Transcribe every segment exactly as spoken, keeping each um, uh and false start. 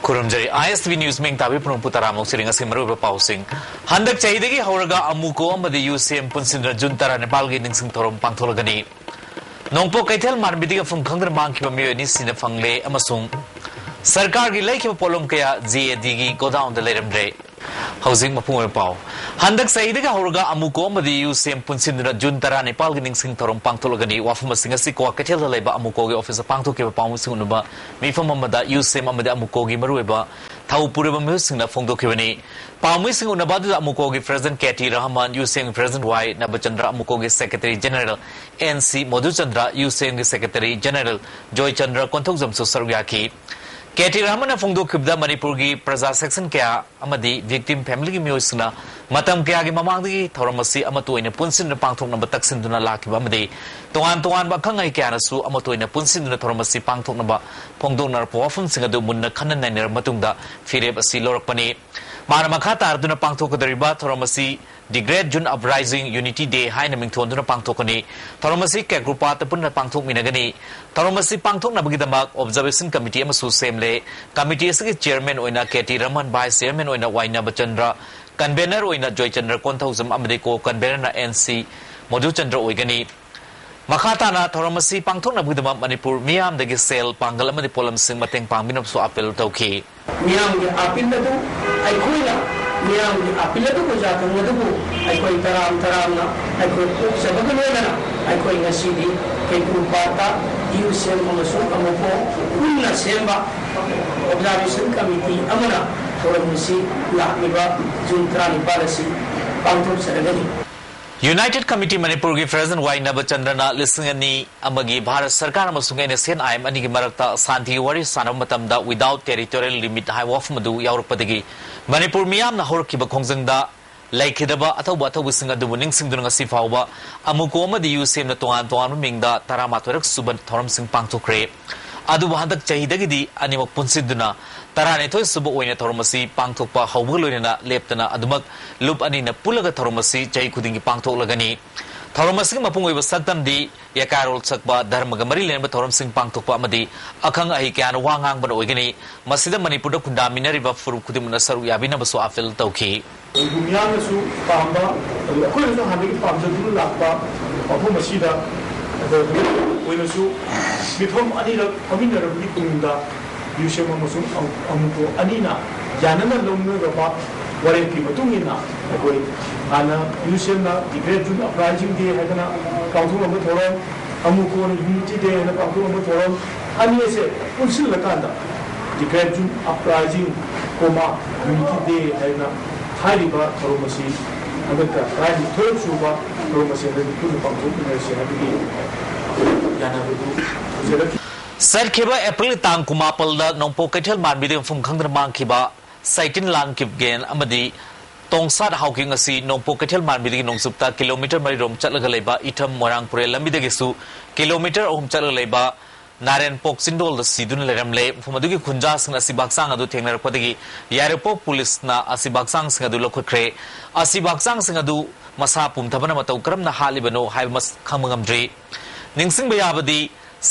ꯈꯨꯔꯨꯝꯖꯔꯤ꯫ ISTV News ꯃꯤꯡ ꯇꯥꯕꯤ ꯄꯨꯝꯅꯃꯛꯄꯨ ꯇꯔꯥꯃꯨꯛ ꯁꯤꯔꯤ꯫ ꯉꯁꯤ ꯃꯔꯨꯑꯣꯏꯕ ꯄꯥꯎꯁꯤꯡ꯫ ꯍꯟꯗꯛ ꯆꯍꯤꯗꯒꯤ ꯍꯧꯔꯒ ꯑꯃꯨꯀꯣ ꯑꯃꯗꯤ ꯌꯨꯁꯦꯝ ꯄꯨꯟꯁꯤꯟꯗꯨꯅ ꯖꯨꯟ ꯇꯔꯥꯅꯤꯄꯥꯜꯒꯤ ꯅꯤꯡꯁꯤꯡ ꯊꯧꯔꯝ ꯄꯥꯡꯊꯣꯛꯂꯒꯅꯤ꯫ ꯅꯣꯡꯄꯣꯛ ꯀꯩꯊꯦꯜ ꯃꯥꯟꯕꯤꯗꯒꯤ ꯃꯐꯝ ꯈꯪꯗꯅ ꯃꯥꯡꯈꯤꯕ ꯃꯤꯑꯣꯏ ꯑꯅꯤ ꯁꯤꯅ ꯐꯪꯂꯦ ꯑꯃꯁꯨꯡ ꯁꯔꯀꯥꯔꯒꯤ ꯂꯩꯈꯤꯕ ꯄꯣꯠꯂꯝ ꯀꯌꯥ GADꯒꯤ ꯒꯣꯗꯥꯎꯟꯗ ꯂꯩꯔꯝꯗ꯭ꯔꯦ꯫ ꯍꯧꯖꯤꯛ ꯃꯄꯨꯡ ꯑꯣꯏꯕ ꯄꯥꯎ꯫ ꯍꯟꯗꯛ ꯆꯍꯤꯗꯒꯤ ꯍꯧꯔꯒ ꯑꯃꯨꯀꯣ ꯑꯃꯗꯤ ꯌꯨꯁꯦꯝ ꯄꯨꯟꯁꯤꯟꯗꯨꯅ ꯖꯨꯟ ꯇꯔꯥꯅꯤꯄꯥꯜꯒꯤ ꯅꯤꯡꯁꯤꯡ ꯊꯧꯔꯝ ꯄꯥꯡꯊꯣꯛꯂꯒꯅꯤ꯫ ꯋꯥꯐꯝ ꯑꯁꯤ ꯉꯁꯤ ꯀ꯭ꯋꯥ ꯀꯩꯊꯦꯜꯗ ꯂꯩꯕ ꯑꯃꯨꯀꯣꯒꯤ ꯑꯣꯐꯤꯁꯇ ꯄꯥꯡꯊꯣꯛꯈꯤꯕ ꯄꯥꯎꯃꯤꯁꯤꯡ ꯎꯅꯕ ꯃꯤꯐꯝ ꯑꯃꯗ ꯌꯨꯁꯦꯝ ꯑꯃꯗꯤ ꯑꯃꯨꯀꯣꯒꯤ ꯃꯔꯨꯑꯣꯏꯕ ꯊꯧ ꯄꯨꯔꯤꯕ ꯃꯤꯑꯣꯏꯁꯤꯡꯅ ꯐꯣꯡꯗꯣꯛꯈꯤꯕꯅꯤ꯫ ꯄꯥꯎꯃꯤꯁꯤꯡ ꯎꯅꯕ ꯑꯗꯨꯗ ꯑꯃꯨꯀꯣꯒꯤ President KT Rahman, ꯌꯨꯁꯦꯝꯒꯤ President Y ꯅꯕꯆꯟꯗ꯭ꯔ, ꯑꯃꯨꯀꯣꯒꯤ Secretary General NC ꯃꯣꯙꯨꯆꯟꯗ꯭ꯔ, ꯌꯨꯁꯦꯝꯒꯤ Secretary General Joychandra ꯀꯣꯟꯊꯧꯖꯝꯁꯨ ꯁꯔꯨꯛ ꯌꯥꯈꯤ꯫ KT Rahmanꯅ ꯐꯣꯡꯗꯣꯛꯈꯤꯕꯗ ꯃꯅꯤꯄꯨꯔꯒꯤ ꯄ꯭ꯔꯖꯥ section ꯀꯌꯥ ꯑꯃꯗꯤ victim familyꯒꯤ ꯃꯤꯑꯣꯏꯁꯤꯡꯅ ꯃꯇꯝ ꯀꯌꯥꯒꯤ ꯃꯃꯥꯡꯗꯒꯤ ꯊꯧꯔꯝ ꯑꯁꯤ ꯑꯃꯠꯇ ꯑꯣꯏꯅ ꯄꯨꯟꯁꯤꯟꯅ ꯄꯥꯡꯊꯣꯛꯅꯕ ꯇꯛꯁꯤꯟꯗꯨꯅ ꯂꯥꯛꯈꯤꯕ ꯑꯃꯗꯤ ꯇꯣꯉꯥꯟ ꯇꯣꯉꯥꯟꯕ ꯑꯈꯪ ꯑꯍꯩ ꯀꯌꯥꯅꯁꯨ ꯑꯃꯠꯇ ꯑꯣꯏꯅ ꯄꯨꯟꯁꯤꯟꯗꯨꯅ ꯊꯧꯔꯝ ꯑꯁꯤ ꯄꯥꯡꯊꯣꯛꯅꯕ ꯐꯣꯡꯗꯣꯛꯅꯔꯛꯄ ꯋꯥꯐꯝꯁꯤꯡ ꯑꯗꯨ ꯃꯨꯟꯅ ꯈꯟꯅ ꯅꯩꯅꯔꯕ ꯃꯇꯨꯡꯗ ꯐꯤꯔꯦꯞ ꯑꯁꯤ ꯂꯧꯔꯛꯄꯅꯤ꯫ ꯃꯥꯅ ꯃꯈꯥ ꯇꯥꯔꯗꯨꯅ ꯄꯥꯡꯊꯣꯛꯀꯗꯧꯔꯤꯕ ꯊꯧꯔꯝ ꯑꯁꯤ The Great June Uprising Unity Day ꯍꯥꯏꯅ ꯃꯤꯡꯊꯣꯟꯗꯨꯅ ꯄꯥꯡꯊꯣꯛꯀꯅꯤ꯫ ꯊꯧꯔꯝ ꯑꯁꯤ ꯀꯦꯀ꯭ꯔꯨꯄꯥꯠꯇ ꯄꯨꯟꯅ ꯄꯥꯡꯊꯣꯛꯃꯤꯟꯅꯒꯅꯤ꯫ ꯊꯧꯔꯝ ꯑꯁꯤ ꯄꯥꯡꯊꯣꯛꯅꯕꯒꯤꯗꯃꯛ Observation Committee ꯑꯃꯁꯨ ꯁꯦꯝꯂꯦ꯫ Committee ꯑꯁꯤꯒꯤ Chairman ꯑꯣꯏꯅ KT Rahman, Vice Chairman ꯑꯣꯏꯅ Y ꯅꯕꯆꯟꯗ꯭ꯔ, Convener ꯑꯣꯏꯅ ꯖꯣꯏꯆꯟꯗ꯭ꯔ ꯀꯣꯟꯊꯧꯖꯝ ꯑꯃꯗꯤ Co-Convenerꯅ NC ꯃꯣꯙꯨꯆꯟꯗ꯭ꯔ ꯑꯣꯏꯒꯅꯤ꯫ ꯃꯈꯥ ꯇꯥꯅ ꯊꯧꯔꯝ ꯑꯁꯤ ꯄꯥꯡꯊꯣꯛꯅꯕꯒꯤꯗꯃꯛ ꯃꯅꯤꯄꯨꯔ ꯃꯤꯌꯥꯝꯗꯒꯤ ꯁꯦꯜ, ꯄꯥꯡꯒꯜ ꯑꯃꯗꯤ ꯄꯣꯠꯂꯝꯁꯤꯡ ꯃꯇꯦꯡ ꯄꯥꯡꯕꯤꯅꯕꯁꯨ appeal ꯇꯧꯈꯤ꯫ ꯃꯤꯌꯥꯝꯒꯤ appeal ꯑꯗꯨ ꯑꯩꯈꯣꯏꯅ ꯃꯤꯌꯥꯝꯒꯤ appeal ꯑꯗꯨꯕꯨ ꯌꯥꯊꯪ ꯑꯗꯨꯕꯨ ꯑꯩꯈꯣꯏ ꯇꯔꯥꯝ ꯇꯔꯥꯝꯅ ꯑꯩꯈꯣꯏ ꯄꯣꯛꯆꯕꯒ ꯂꯣꯏꯅꯅ ꯑꯩꯈꯣꯏ ꯉꯁꯤꯗꯤ ꯀꯦꯀ꯭ꯔꯨꯄꯥꯠꯇ ꯌꯨꯁꯦꯝ ꯑꯃꯁꯨꯡ ꯑꯃꯨꯀꯣ ꯄꯨꯟꯅ ꯁꯦꯝꯕ Observation Committee ꯑꯃꯅ ꯊꯧꯔꯝ ꯑꯁꯤ ꯂꯥꯛꯂꯤꯕ ꯖꯨꯟ ꯇꯔꯥꯅꯤꯄꯥꯜ ꯑꯁꯤ ꯄꯥꯡꯊꯣꯛꯆꯔꯒꯅꯤ꯫ United Committee ꯃꯅꯤꯄꯨꯔꯒꯤ President Y ꯅꯕꯆꯟꯗ꯭ꯔꯅ ꯂꯤꯁꯤꯡ ꯑꯅꯤ ꯑꯃꯒꯤ ꯚꯥꯔꯠ ꯁꯔꯀꯥꯔ ꯑꯃꯁꯨꯡ NSCN-IM ꯑꯅꯤꯒꯤ ꯃꯔꯛꯇ ꯁꯥꯟꯇꯤꯒꯤ ꯋꯥꯔꯤ ꯁꯥꯟꯅꯕ ꯃꯇꯝꯗ without territorial limit ꯍꯥꯏꯕ ꯋꯥꯐꯝ ꯑꯗꯨ ꯌꯥꯎꯔꯛꯄꯗꯒꯤ ꯃꯅꯤꯄꯨꯔ ꯃꯤꯌꯥꯝꯅ ꯍꯧꯔꯛꯈꯤꯕ ꯈꯣꯡꯖꯪꯗ ꯂꯩꯈꯤꯗꯕ ꯑꯊꯧꯕ ꯑꯊꯧꯕꯁꯤꯡ ꯑꯗꯨꯕꯨ ꯅꯤꯡꯁꯤꯡꯗꯨꯅ ꯉꯁꯤ ꯐꯥꯎꯕ ꯑꯃꯨꯀꯣ ꯑꯃꯗꯤ ꯌꯨꯁꯦꯝꯅ ꯇꯣꯉꯥꯟ ꯇꯣꯉꯥꯟꯕ ꯃꯤꯡꯗ ꯇꯔꯥꯃꯥꯊꯣꯏꯔꯛ ꯁꯨꯕ ꯊꯧꯔꯝꯁꯤꯡ ꯄꯥꯡꯊꯣꯛꯈ꯭ꯔꯦ꯫ ꯑꯗꯨꯕꯨ ꯍꯟꯗꯛ ꯆꯍꯤꯗꯒꯤꯗꯤ ꯑꯅꯤꯃꯛ ꯄꯨꯟꯁꯤꯟꯗꯨꯅ ꯇꯔꯥꯅꯤꯊꯣꯏ ꯁꯨꯕ ꯑꯣꯏꯅ ꯊꯧꯔꯝ ꯑꯁꯤ ꯄꯥꯡꯊꯣꯛꯄ ꯍꯧꯕꯒ ꯂꯣꯏꯅꯅ ꯂꯦꯞꯇꯅ ꯑꯗꯨꯃꯛ ꯂꯨꯞ ꯑꯅꯤꯅ ꯄꯨꯜꯂꯒ ꯊꯧꯔꯝ ꯑꯁꯤ ꯆꯍꯤ ꯈꯨꯗꯤꯡꯒꯤ ꯄꯥꯡꯊꯣꯛꯂꯒꯅꯤ꯫ ꯊꯧꯔꯝ ꯑꯁꯤꯒꯤ ꯃꯄꯨꯡ ꯑꯣꯏꯕ ꯁꯛꯇꯝꯗꯤ ꯌꯥꯀꯥꯏꯔꯣꯜ ꯁꯛꯄ, ꯙꯔꯃꯒ ꯃꯔꯤ ꯂꯩꯅꯕ ꯊꯧꯔꯝꯁꯤꯡ ꯄꯥꯡꯊꯣꯛꯄ ꯑꯃꯗꯤ ꯑꯈꯪ ꯑꯍꯩ ꯀꯌꯥꯅ ꯋꯥ ꯉꯥꯡꯕꯅ ꯑꯣꯏꯒꯅꯤ꯫ ꯃꯁꯤꯗ ꯃꯅꯤꯄꯨꯔꯗ ꯈꯨꯟꯗꯥꯃꯤꯟꯅꯔꯤꯕ ꯐꯨꯔꯨꯞ ꯈꯨꯗꯤꯡꯃꯛꯅ ꯁꯔꯨꯛ ꯌꯥꯕꯤꯅꯕꯁꯨ ꯑꯥꯄꯤꯜ ꯇꯧꯈꯤ꯫ ꯃꯤꯌꯥꯝꯅꯁꯨ ꯄꯥꯝꯕ, ꯑꯗꯨꯒ ꯑꯩꯈꯣꯏꯅꯁꯨ ꯍꯥꯟꯅꯗꯒꯤ ꯄꯥꯝꯖꯗꯨꯅ ꯂꯥꯛꯄ ꯃꯐꯝ ꯑꯁꯤꯗ ꯑꯩꯈꯣꯏ ꯑꯣꯏꯅꯁꯨ ꯃꯤꯐꯝ ꯑꯅꯤꯔꯛ ꯐꯝꯃꯤꯟꯅꯔꯕꯒꯤ ꯇꯨꯡꯗ ꯌꯨꯁꯦꯝ ꯑꯃꯁꯨꯡ ꯑꯃꯨꯀꯣ ꯑꯅꯤꯅ ꯌꯥꯅꯅ ꯂꯧꯅꯔꯕ ꯋꯥꯔꯦꯞꯀꯤ ꯃꯇꯨꯡ ꯏꯟꯅ ꯑꯩꯈꯣꯏ ꯍꯥꯟꯅ ꯌꯨꯁꯦꯝꯅ The Great June Uprising Day ꯍꯥꯏꯗꯅ ꯄꯥꯡꯊꯣꯛꯂꯝꯕ ꯊꯧꯔꯝ, ꯑꯃꯨꯀꯣꯅ Unity Day ꯍꯥꯏꯅ ꯄꯥꯡꯊꯣꯛꯂꯝꯕ ꯊꯧꯔꯝ, ꯑꯅꯤ ꯑꯁꯦ ꯄꯨꯟꯁꯤꯜꯂꯀꯥꯟꯗ The Great June Uprising, comma, Unity Day ꯍꯥꯏꯅ ꯍꯥꯏꯔꯤꯕ ꯊꯧꯔꯝ ꯑꯁꯤ ꯍꯟꯗꯛꯀ ꯇꯔꯥꯅꯤꯊꯣꯏꯔꯛ ꯁꯨꯕ ꯊꯧꯔꯝ ꯑꯁꯤ ꯍꯟꯗꯛ ꯄꯨꯟꯅ ꯄꯥꯡꯊꯣꯛꯃꯤꯟꯅꯔꯁꯤ ꯍꯥꯏꯕꯒꯤ ꯌꯥꯅꯕꯗꯨ ꯇꯧꯖꯔꯛꯈꯤ꯫ ꯆꯠꯈꯤꯕ ꯑꯦꯄ꯭ꯔꯤꯜ ꯇꯥꯡ ꯀꯨꯟꯃꯥꯄꯜꯗ ꯅꯣꯡꯄꯣꯛ ꯀꯩꯊꯦꯜ ꯃꯥꯟꯕꯤꯗ ꯃꯐꯝ ꯈꯪꯗꯅ ꯃꯥꯡꯈꯤꯕ ꯁꯩꯇꯤꯟ ꯂꯥꯜ ꯀꯤꯞꯒꯦꯟ ꯑꯃꯗꯤ ꯇꯣꯡꯁꯥꯠ ꯍꯥꯎꯀꯤꯞ ꯉꯁꯤ ꯅꯣꯡꯄꯣꯛ ꯀꯩꯊꯦꯜ ꯃꯥꯟꯕꯤꯗꯒꯤ ꯅꯣꯡꯆꯨꯞꯇ ꯀꯤꯂꯣꯃꯤꯇꯔ ꯃꯔꯤꯔꯣꯝ ꯆꯠꯂꯒ ꯂꯩꯕ ꯏꯊꯝ ꯃꯣꯏꯔꯥꯡ ꯄꯨꯔꯦꯜ ꯂꯝꯕꯤꯗꯒꯤꯁꯨ ꯀꯤꯂꯣꯃꯤꯇꯔ ꯑꯍꯨꯝ ꯆꯠꯂꯒ ꯂꯩꯕ ꯅꯥꯔꯦꯟ ꯄꯣꯛ ꯆꯤꯡꯗꯣꯜꯗ ꯁꯤꯗꯨꯅ ꯂꯩꯔꯝꯂꯦ꯫ ꯃꯐꯝ ꯑꯗꯨꯒꯤ ꯈꯨꯟꯖꯥꯁꯤꯡꯅ ꯑꯁꯤꯕ ꯍꯛꯆꯥꯡ ꯑꯗꯨ ꯊꯦꯡꯅꯔꯛꯄꯗꯒꯤ ꯌꯥꯏꯔꯤꯄꯣꯛ ꯄꯨꯂꯤꯁꯅ ꯑꯁꯤꯕ ꯍꯛꯆꯥꯡꯁꯤꯡ ꯑꯗꯨ ꯂꯧꯈꯠꯈ꯭ꯔꯦ꯫ ꯑꯁꯤꯕ ꯍꯛꯆꯥꯡꯁꯤꯡ ꯑꯗꯨ ꯃꯁꯥ ꯄꯨꯝꯊꯕꯅ ꯃꯇꯧ ꯀꯔꯝꯅ ꯍꯥꯠꯂꯤꯕꯅꯣ ꯍꯥꯏꯕ ꯃꯁ-, ꯈꯪꯕ ꯉꯝꯗ꯭ꯔꯤ꯫ ꯅꯤꯡꯁꯤꯡꯕ ꯌꯥꯕꯗꯤ,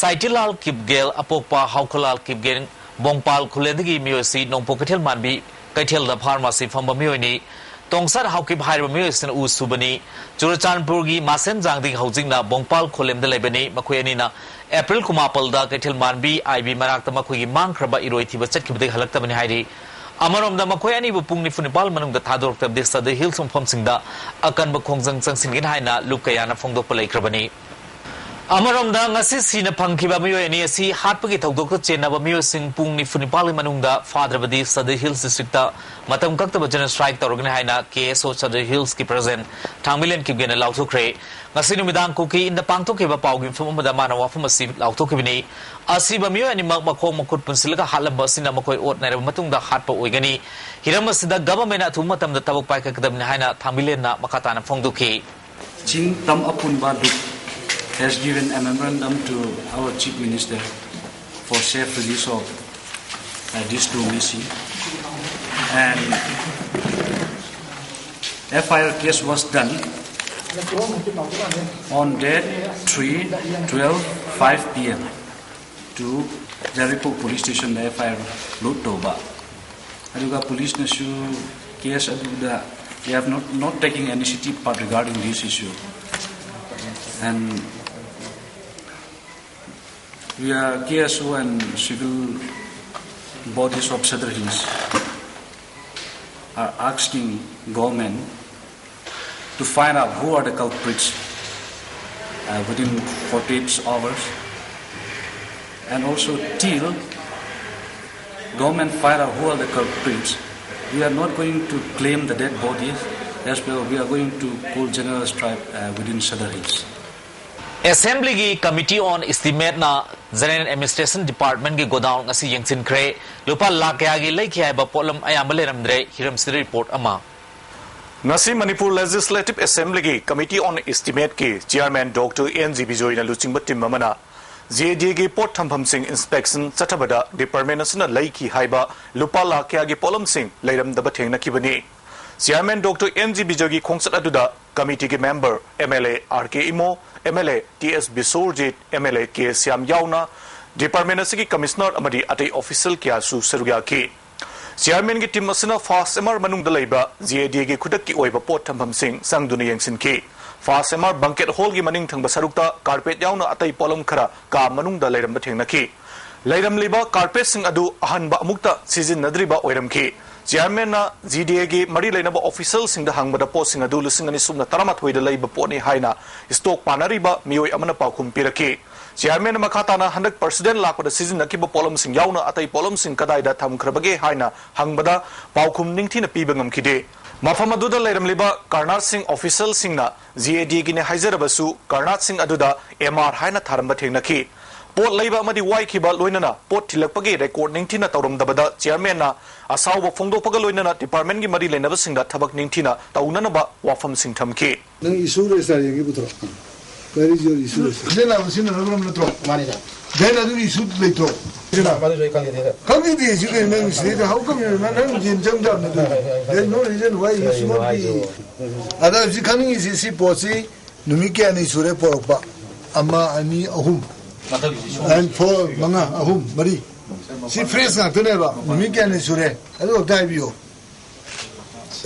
ꯁꯥꯏꯇꯤꯂꯥꯜ ꯀꯤꯞꯒꯦꯜ ꯑꯄꯣꯛꯄ ꯍꯥꯎꯈꯣꯂꯥꯜ ꯀꯤꯞꯒꯦꯜ ꯕꯣꯡꯄꯥꯜ ꯈꯨꯂꯦꯟꯗꯒꯤ ꯃꯤꯑꯣꯏ ꯑꯁꯤ ꯅꯣꯡꯄꯣꯛ ꯀꯩꯊꯦꯜ ꯃꯥꯟꯕꯤ ꯀꯩꯊꯦꯜꯗ ꯐꯥꯔꯃꯥꯁꯤ ꯐꯝꯕ ꯃꯤꯑꯣꯏꯅꯤ꯫ ꯇꯣꯡꯁꯥꯠ ꯍꯥꯎꯀꯤꯞ ꯍꯥꯏꯔꯤꯕ ꯃꯤꯑꯣꯏ ꯑꯁꯤꯅ ꯎ ꯁꯨꯕꯅꯤ꯫ ꯆꯨꯔꯆꯥꯟꯄꯨꯔꯒꯤ ꯃꯥꯁꯦꯟꯖꯥꯡꯗꯒꯤ ꯍꯧꯖꯤꯛꯅ ꯕꯣꯡꯄꯥꯜ ꯈꯣꯂꯦꯝꯗ ꯂꯩꯕꯅꯤ꯫ ꯃꯈꯣꯏ ꯑꯅꯤꯅ ꯑꯦꯄ꯭ꯔꯤꯜ ꯀꯨꯟꯃꯥꯄꯜꯗ ꯀꯩꯊꯦꯜ ꯃꯥꯟꯕꯤ ꯑꯥꯏꯕꯤ ꯃꯅꯥꯛꯇ ꯃꯈꯣꯏꯒꯤ ꯃꯥꯡꯈ꯭ꯔꯕ ꯏꯔꯣꯏ ꯊꯤꯕ ꯆꯠꯈꯤꯕꯗꯒꯤ ꯍꯜꯂꯛꯇꯕꯅꯤ ꯍꯥꯏꯔꯤ꯫ ꯑꯃꯔꯣꯝꯗ ꯃꯈꯣꯏ ꯑꯅꯤꯕꯨ ꯄꯨꯡ ꯅꯤꯐꯨ ꯅꯤꯄꯥꯜ ꯃꯅꯨꯡꯗ ꯊꯥꯗꯣꯔꯛꯇꯕꯗꯤ ꯁꯗꯔ ꯍꯤꯜꯁ ꯃꯐꯝꯁꯤꯡꯗ ꯑꯀꯟꯕ ꯈꯣꯡꯖꯪ ꯆꯪꯁꯤꯟꯒꯅꯤ ꯍꯥꯏꯅ ꯂꯨꯞ ꯀꯌꯥꯅ ꯐꯣꯡꯗꯣꯛꯄ ꯂꯩꯈ꯭ꯔꯕꯅꯤ꯫ ꯑꯃꯔꯣꯝꯗ ꯉꯁꯤ ꯁꯤꯅ ꯐꯪꯈꯤꯕ ꯃꯤꯑꯣꯏ ꯑꯅꯤ ꯑꯁꯤ ꯍꯥꯠꯄꯒꯤ ꯊꯧꯗꯣꯛꯇ ꯆꯦꯟꯅꯕ ꯃꯤꯑꯣꯏꯁꯤꯡ ꯄꯨꯡ ꯅꯤꯐꯨ ꯅꯤꯄꯥꯜꯒꯤ ꯃꯅꯨꯡꯗ ꯐꯥꯗ꯭ꯔꯕꯗꯤ ꯁꯗꯔ ꯍꯤꯜꯁ ꯗꯤꯁꯇ꯭ꯔꯤꯛꯇ ꯃꯇꯝ ꯀꯛꯇꯕ ꯖꯦꯅꯣꯁꯥꯏꯗ ꯇꯧꯔꯒꯅꯤ ꯍꯥꯏꯅ ꯀꯦ ꯑꯦꯁ ꯑꯣ ꯁꯗꯔ ꯍꯤꯜꯁꯀꯤ ꯄ꯭ꯔꯁꯤꯗꯦꯟꯠ ꯊꯥꯡꯃꯩꯂꯦꯟ ꯀꯤꯞꯒꯦꯟꯅ ꯂꯥꯎꯊꯣꯛꯈ꯭ꯔꯦ꯫ ꯉꯁꯤ ꯅꯨꯃꯤꯗꯥꯡ ꯀꯨꯀꯤ ꯏꯟꯗ ꯄꯥꯡꯊꯣꯛꯈꯤꯕ ꯄꯥꯎꯒꯤ ꯃꯤꯐꯝ ꯑꯃꯗ ꯃꯥꯅ ꯋꯥꯐꯝ ꯑꯁꯤ ꯂꯥꯎꯊꯣꯛꯈꯤꯕꯅꯤ꯫ ꯑꯁꯤꯕ ꯃꯤꯑꯣꯏ ꯑꯅꯤꯃꯛ ꯃꯈꯣꯡ ꯃꯈꯨꯠ ꯄꯨꯟꯁꯤꯜꯂꯒ ꯍꯥꯠꯂꯝꯕ ꯑꯁꯤꯅ ꯃꯈꯣꯏ ꯑꯣꯠ ꯅꯩꯔꯕ ꯃꯇꯨꯡꯗ ꯍꯥꯠꯄ ꯑꯣꯏꯒꯅꯤ꯫ ꯍꯤꯔꯝ ꯑꯁꯤꯗ ꯒꯚꯔꯟꯃꯦꯟꯠꯅ ꯑꯊꯨꯕ ꯃꯇꯝꯗ ꯊꯕꯛ ꯄꯥꯏꯈꯠꯀꯗꯕꯅꯤ ꯍꯥꯏꯅ ꯊꯥꯡꯃꯩꯂꯦꯟꯅ ꯃꯈꯥ ꯇꯥꯅ ꯐꯣꯡꯗꯣꯛꯈꯤ꯫ Ching Tam Apunba Dup has given a memorandum to our Chief Minister for safe release of uh, these two missing. And F I R case was done. On date three twelve five p.m. to Yairipok police station the F I R load ꯇꯧꯕ꯫ ꯑꯗꯨꯒ ꯄꯨꯂꯤꯁꯅꯁꯨ case ꯑꯗꯨꯗ they have not, not taking any city part regarding this issue. And we are K S O and civil bodies of Sadar Hills are asking government to find out who are the culprits uh, within forty-eight hours, and also till government find out who are the culprits, we are not going to claim the dead bodies as well. We are going to call general strike uh, within Sadar Hills. Assembly ꯒꯤ Committee on Estimate ꯅ General Administration Department ꯒꯤ godown ꯑꯁꯤ ꯌꯦꯡꯁꯤꯟꯈ꯭ꯔꯦ꯫ ꯂꯨꯄꯥ ꯂꯥꯈ ꯀꯌꯥꯒꯤ ꯂꯩꯈꯤ ꯍꯥꯏꯕ ꯄꯣꯠꯂꯝ ꯑꯌꯥꯝꯕ ꯂꯩꯔꯝꯗ꯭ꯔꯦ꯫ ꯍꯤꯔꯝꯁꯤꯗ report ꯑꯃ꯫ ꯉꯁꯤ ꯃꯅꯤꯄꯨꯔ Legislative Assembly ꯒꯤ Committee on Estimate ꯀꯤ Chairman Doctor N G ꯕꯤꯖꯣꯏꯅ ꯂꯨꯆꯤꯡꯕ team ꯑꯃꯅ G A D A ꯒꯤ ꯄꯣꯠ ꯊꯝꯐꯝꯁꯤꯡ inspection ꯆꯠꯊꯕꯗ department ꯑꯁꯤꯅ ꯂꯩꯈꯤ ꯍꯥꯏꯕ ꯂꯨꯄꯥ ꯂꯥꯈ ꯀꯌꯥꯒꯤ ꯄꯣꯠꯂꯝꯁꯤꯡ ꯂꯩꯔꯝꯗꯕ ꯊꯦꯡꯅꯈꯤꯕꯅꯤ꯫ Chairman Doctor N G ꯕꯤꯖꯣꯏꯒꯤ ꯈꯣꯡꯆꯠ ꯑꯗꯨꯗ committee ꯒꯤ member M L A R K Imo, M L A T S Bisorjit, M L A K Shyam ꯌꯥꯎꯅ department ꯑꯁꯤꯒꯤ commissioner ꯑꯃꯗꯤ ꯑꯇꯩ official ꯀꯌꯥꯁꯨ ꯁꯔꯨꯛ ꯌꯥꯈꯤ꯫ Chairman ꯒꯤ team ꯑꯁꯤꯅ FAST MR ꯃꯅꯨꯡꯗ ꯂꯩꯕ G A D A ꯒꯤ ꯈꯨꯗꯛꯀꯤ ꯑꯣꯏꯕ ꯄꯣꯠ ꯊꯝꯐꯝꯁꯤꯡ ꯆꯪꯗꯨꯅ ꯌꯦꯡꯁꯤꯟꯈꯤ꯫ FAST MR banquet hall ꯒꯤ ꯃꯅꯤꯡ ꯊꯪꯕ ꯁꯔꯨꯛꯇ carpet ꯌꯥꯎꯅ ꯑꯇꯩ ꯄꯣꯠꯂꯝ ꯈꯔ ꯀꯥ ꯃꯅꯨꯡꯗ ꯂꯩꯔꯝꯕ ꯊꯦꯡꯅꯈꯤ꯫ ꯂꯩꯔꯝꯂꯤꯕ carpet ꯁꯤꯡ ꯑꯗꯨ ꯑꯍꯟꯕ ꯑꯃꯨꯛꯇ ꯁꯤꯖꯤꯟꯅꯗ꯭ꯔꯤꯕ ꯑꯣꯏꯔꯝꯈꯤ꯫ Chairman ꯅ G D A ꯒꯤ ꯃꯔꯤ ꯂꯩꯅꯕ official ꯁꯤꯡꯗ ꯍꯪꯕꯗ ꯄꯣꯠꯁꯤꯡ ꯑꯗꯨ ꯂꯤꯁꯤꯡ ꯑꯅꯤ ꯁꯨꯞꯅ ꯇꯔꯥꯃꯥꯊꯣꯏꯗ ꯂꯩꯕ ꯄꯣꯠꯅꯤ ꯍꯥꯏꯅ stock ꯄꯥꯅꯔꯤꯕ ꯃꯤꯑꯣꯏ ꯑꯃꯅ ꯄꯥꯎꯈꯨꯝ ꯄꯤꯔꯛꯈꯤ꯫ Chairman ꯅ ꯃꯈꯥ ꯇꯥꯅ ꯍꯟꯗꯛ president ꯂꯥꯛꯄꯗ ꯁꯤꯖꯤꯟꯅꯈꯤꯕ ꯄꯣꯠꯂꯝꯁꯤꯡ ꯌꯥꯎꯅ ꯑꯇꯩ ꯄꯣꯠꯂꯝꯁꯤꯡ ꯀꯗꯥꯏꯗ ꯊꯝꯈ꯭ꯔꯕꯒꯦ ꯍꯥꯏꯅ ꯍꯪꯕꯗ ꯄꯥꯎꯈꯨꯝ ꯅꯤꯡꯊꯤꯅ ꯄꯤꯕ ꯉꯝꯈꯤꯗꯦ꯫ ꯃꯐꯝ ꯑꯗꯨꯗ ꯂꯩꯔꯝꯂꯤꯕ ꯀꯔꯅꯥꯠꯁꯤꯡ official ꯁꯤꯡꯅ G A D A ꯒꯤꯅꯦ ꯍꯥꯏꯖꯔꯕꯁꯨ ꯀꯔꯅꯥꯠꯁꯤꯡ ꯑꯗꯨꯗ M R ꯍꯥꯏꯅ ꯊꯥꯔꯝꯕ ꯊꯦꯡꯅꯈꯤ꯫ ꯄꯣꯠ ꯂꯩꯕ ꯑꯃꯗꯤ ꯋꯥꯏꯈꯤꯕ ꯂꯣꯏꯅꯅ ꯄꯣꯠ ꯊꯤꯜꯂꯛꯄꯒꯤ record ꯅꯤꯡꯊꯤꯅ ꯇꯧꯔꯝꯗꯕꯗ chairman ꯅ ꯑꯁꯥꯎꯕ ꯐꯣꯡꯗꯣꯛꯄꯒ ꯂꯣꯏꯅꯅ department ꯀꯤ ꯃꯔꯤ ꯂꯩꯅꯕꯁꯤꯡꯗ ꯊꯕꯛ ꯅꯤꯡꯊꯤꯅ ꯇꯧꯅꯅꯕ ꯋꯥꯐꯝꯁꯤꯡ ꯊꯝꯈꯤ꯫ ꯅꯪ issue register ꯌꯦꯡꯒꯦ ꯄꯨꯊꯣꯔꯛꯑꯣ꯫ Where is your issue? ꯁꯤꯗ ꯂꯥꯛꯄ ꯁꯤꯖꯤꯟꯅꯔꯕ ꯅꯠꯇ꯭ꯔꯣ? ꯃꯥꯅꯤ, ꯁꯥꯔ꯫ ꯗꯦꯟ ꯑꯗꯨꯒꯤ ꯏꯁꯨ ꯂꯩꯇ꯭ꯔꯣ? ꯁꯤꯗ ꯃꯗꯨꯁꯨ ꯑꯩ ꯈꯪꯖꯗꯦ, ꯁꯥꯔ꯫ ꯈꯪꯖꯗꯦ, ꯁꯤ ꯀꯩꯅꯣ? ꯅꯪ ꯁꯤꯗꯩꯗ how come you, ꯅꯪ ꯌꯦꯟ ꯆꯪ ꯇꯥꯕꯅꯤ ꯑꯗꯨ? There is no reason why you should not be. ꯑꯗ ꯍꯧꯖꯤꯛ ꯈꯪꯅꯤꯡꯉꯤꯁꯤ, ꯁꯤ ꯄꯣꯠꯁꯤ ꯅꯨꯃꯤꯠ ꯀꯌꯥꯅꯤ ꯁꯨꯔꯦ ꯄꯣꯔꯛꯄ? ꯑꯃ, ꯑꯅꯤ, ꯑꯍꯨꯝ꯫ ꯃꯊꯛꯀꯤꯁꯤ ꯁꯣꯝ꯫ And four, ꯃꯉꯥ, ꯑꯍꯨꯝ, ꯃꯔꯤ꯫ ꯁꯤ ꯐ꯭ꯔꯦꯁ ꯉꯥꯛꯇꯅꯦꯕ꯫ ꯅꯨꯃꯤꯠ ꯀꯌꯥꯅꯤ ꯁꯨꯔꯦ? ꯑꯗꯨ ꯑꯝꯇ ꯍꯥꯏꯕꯤꯌꯨ꯫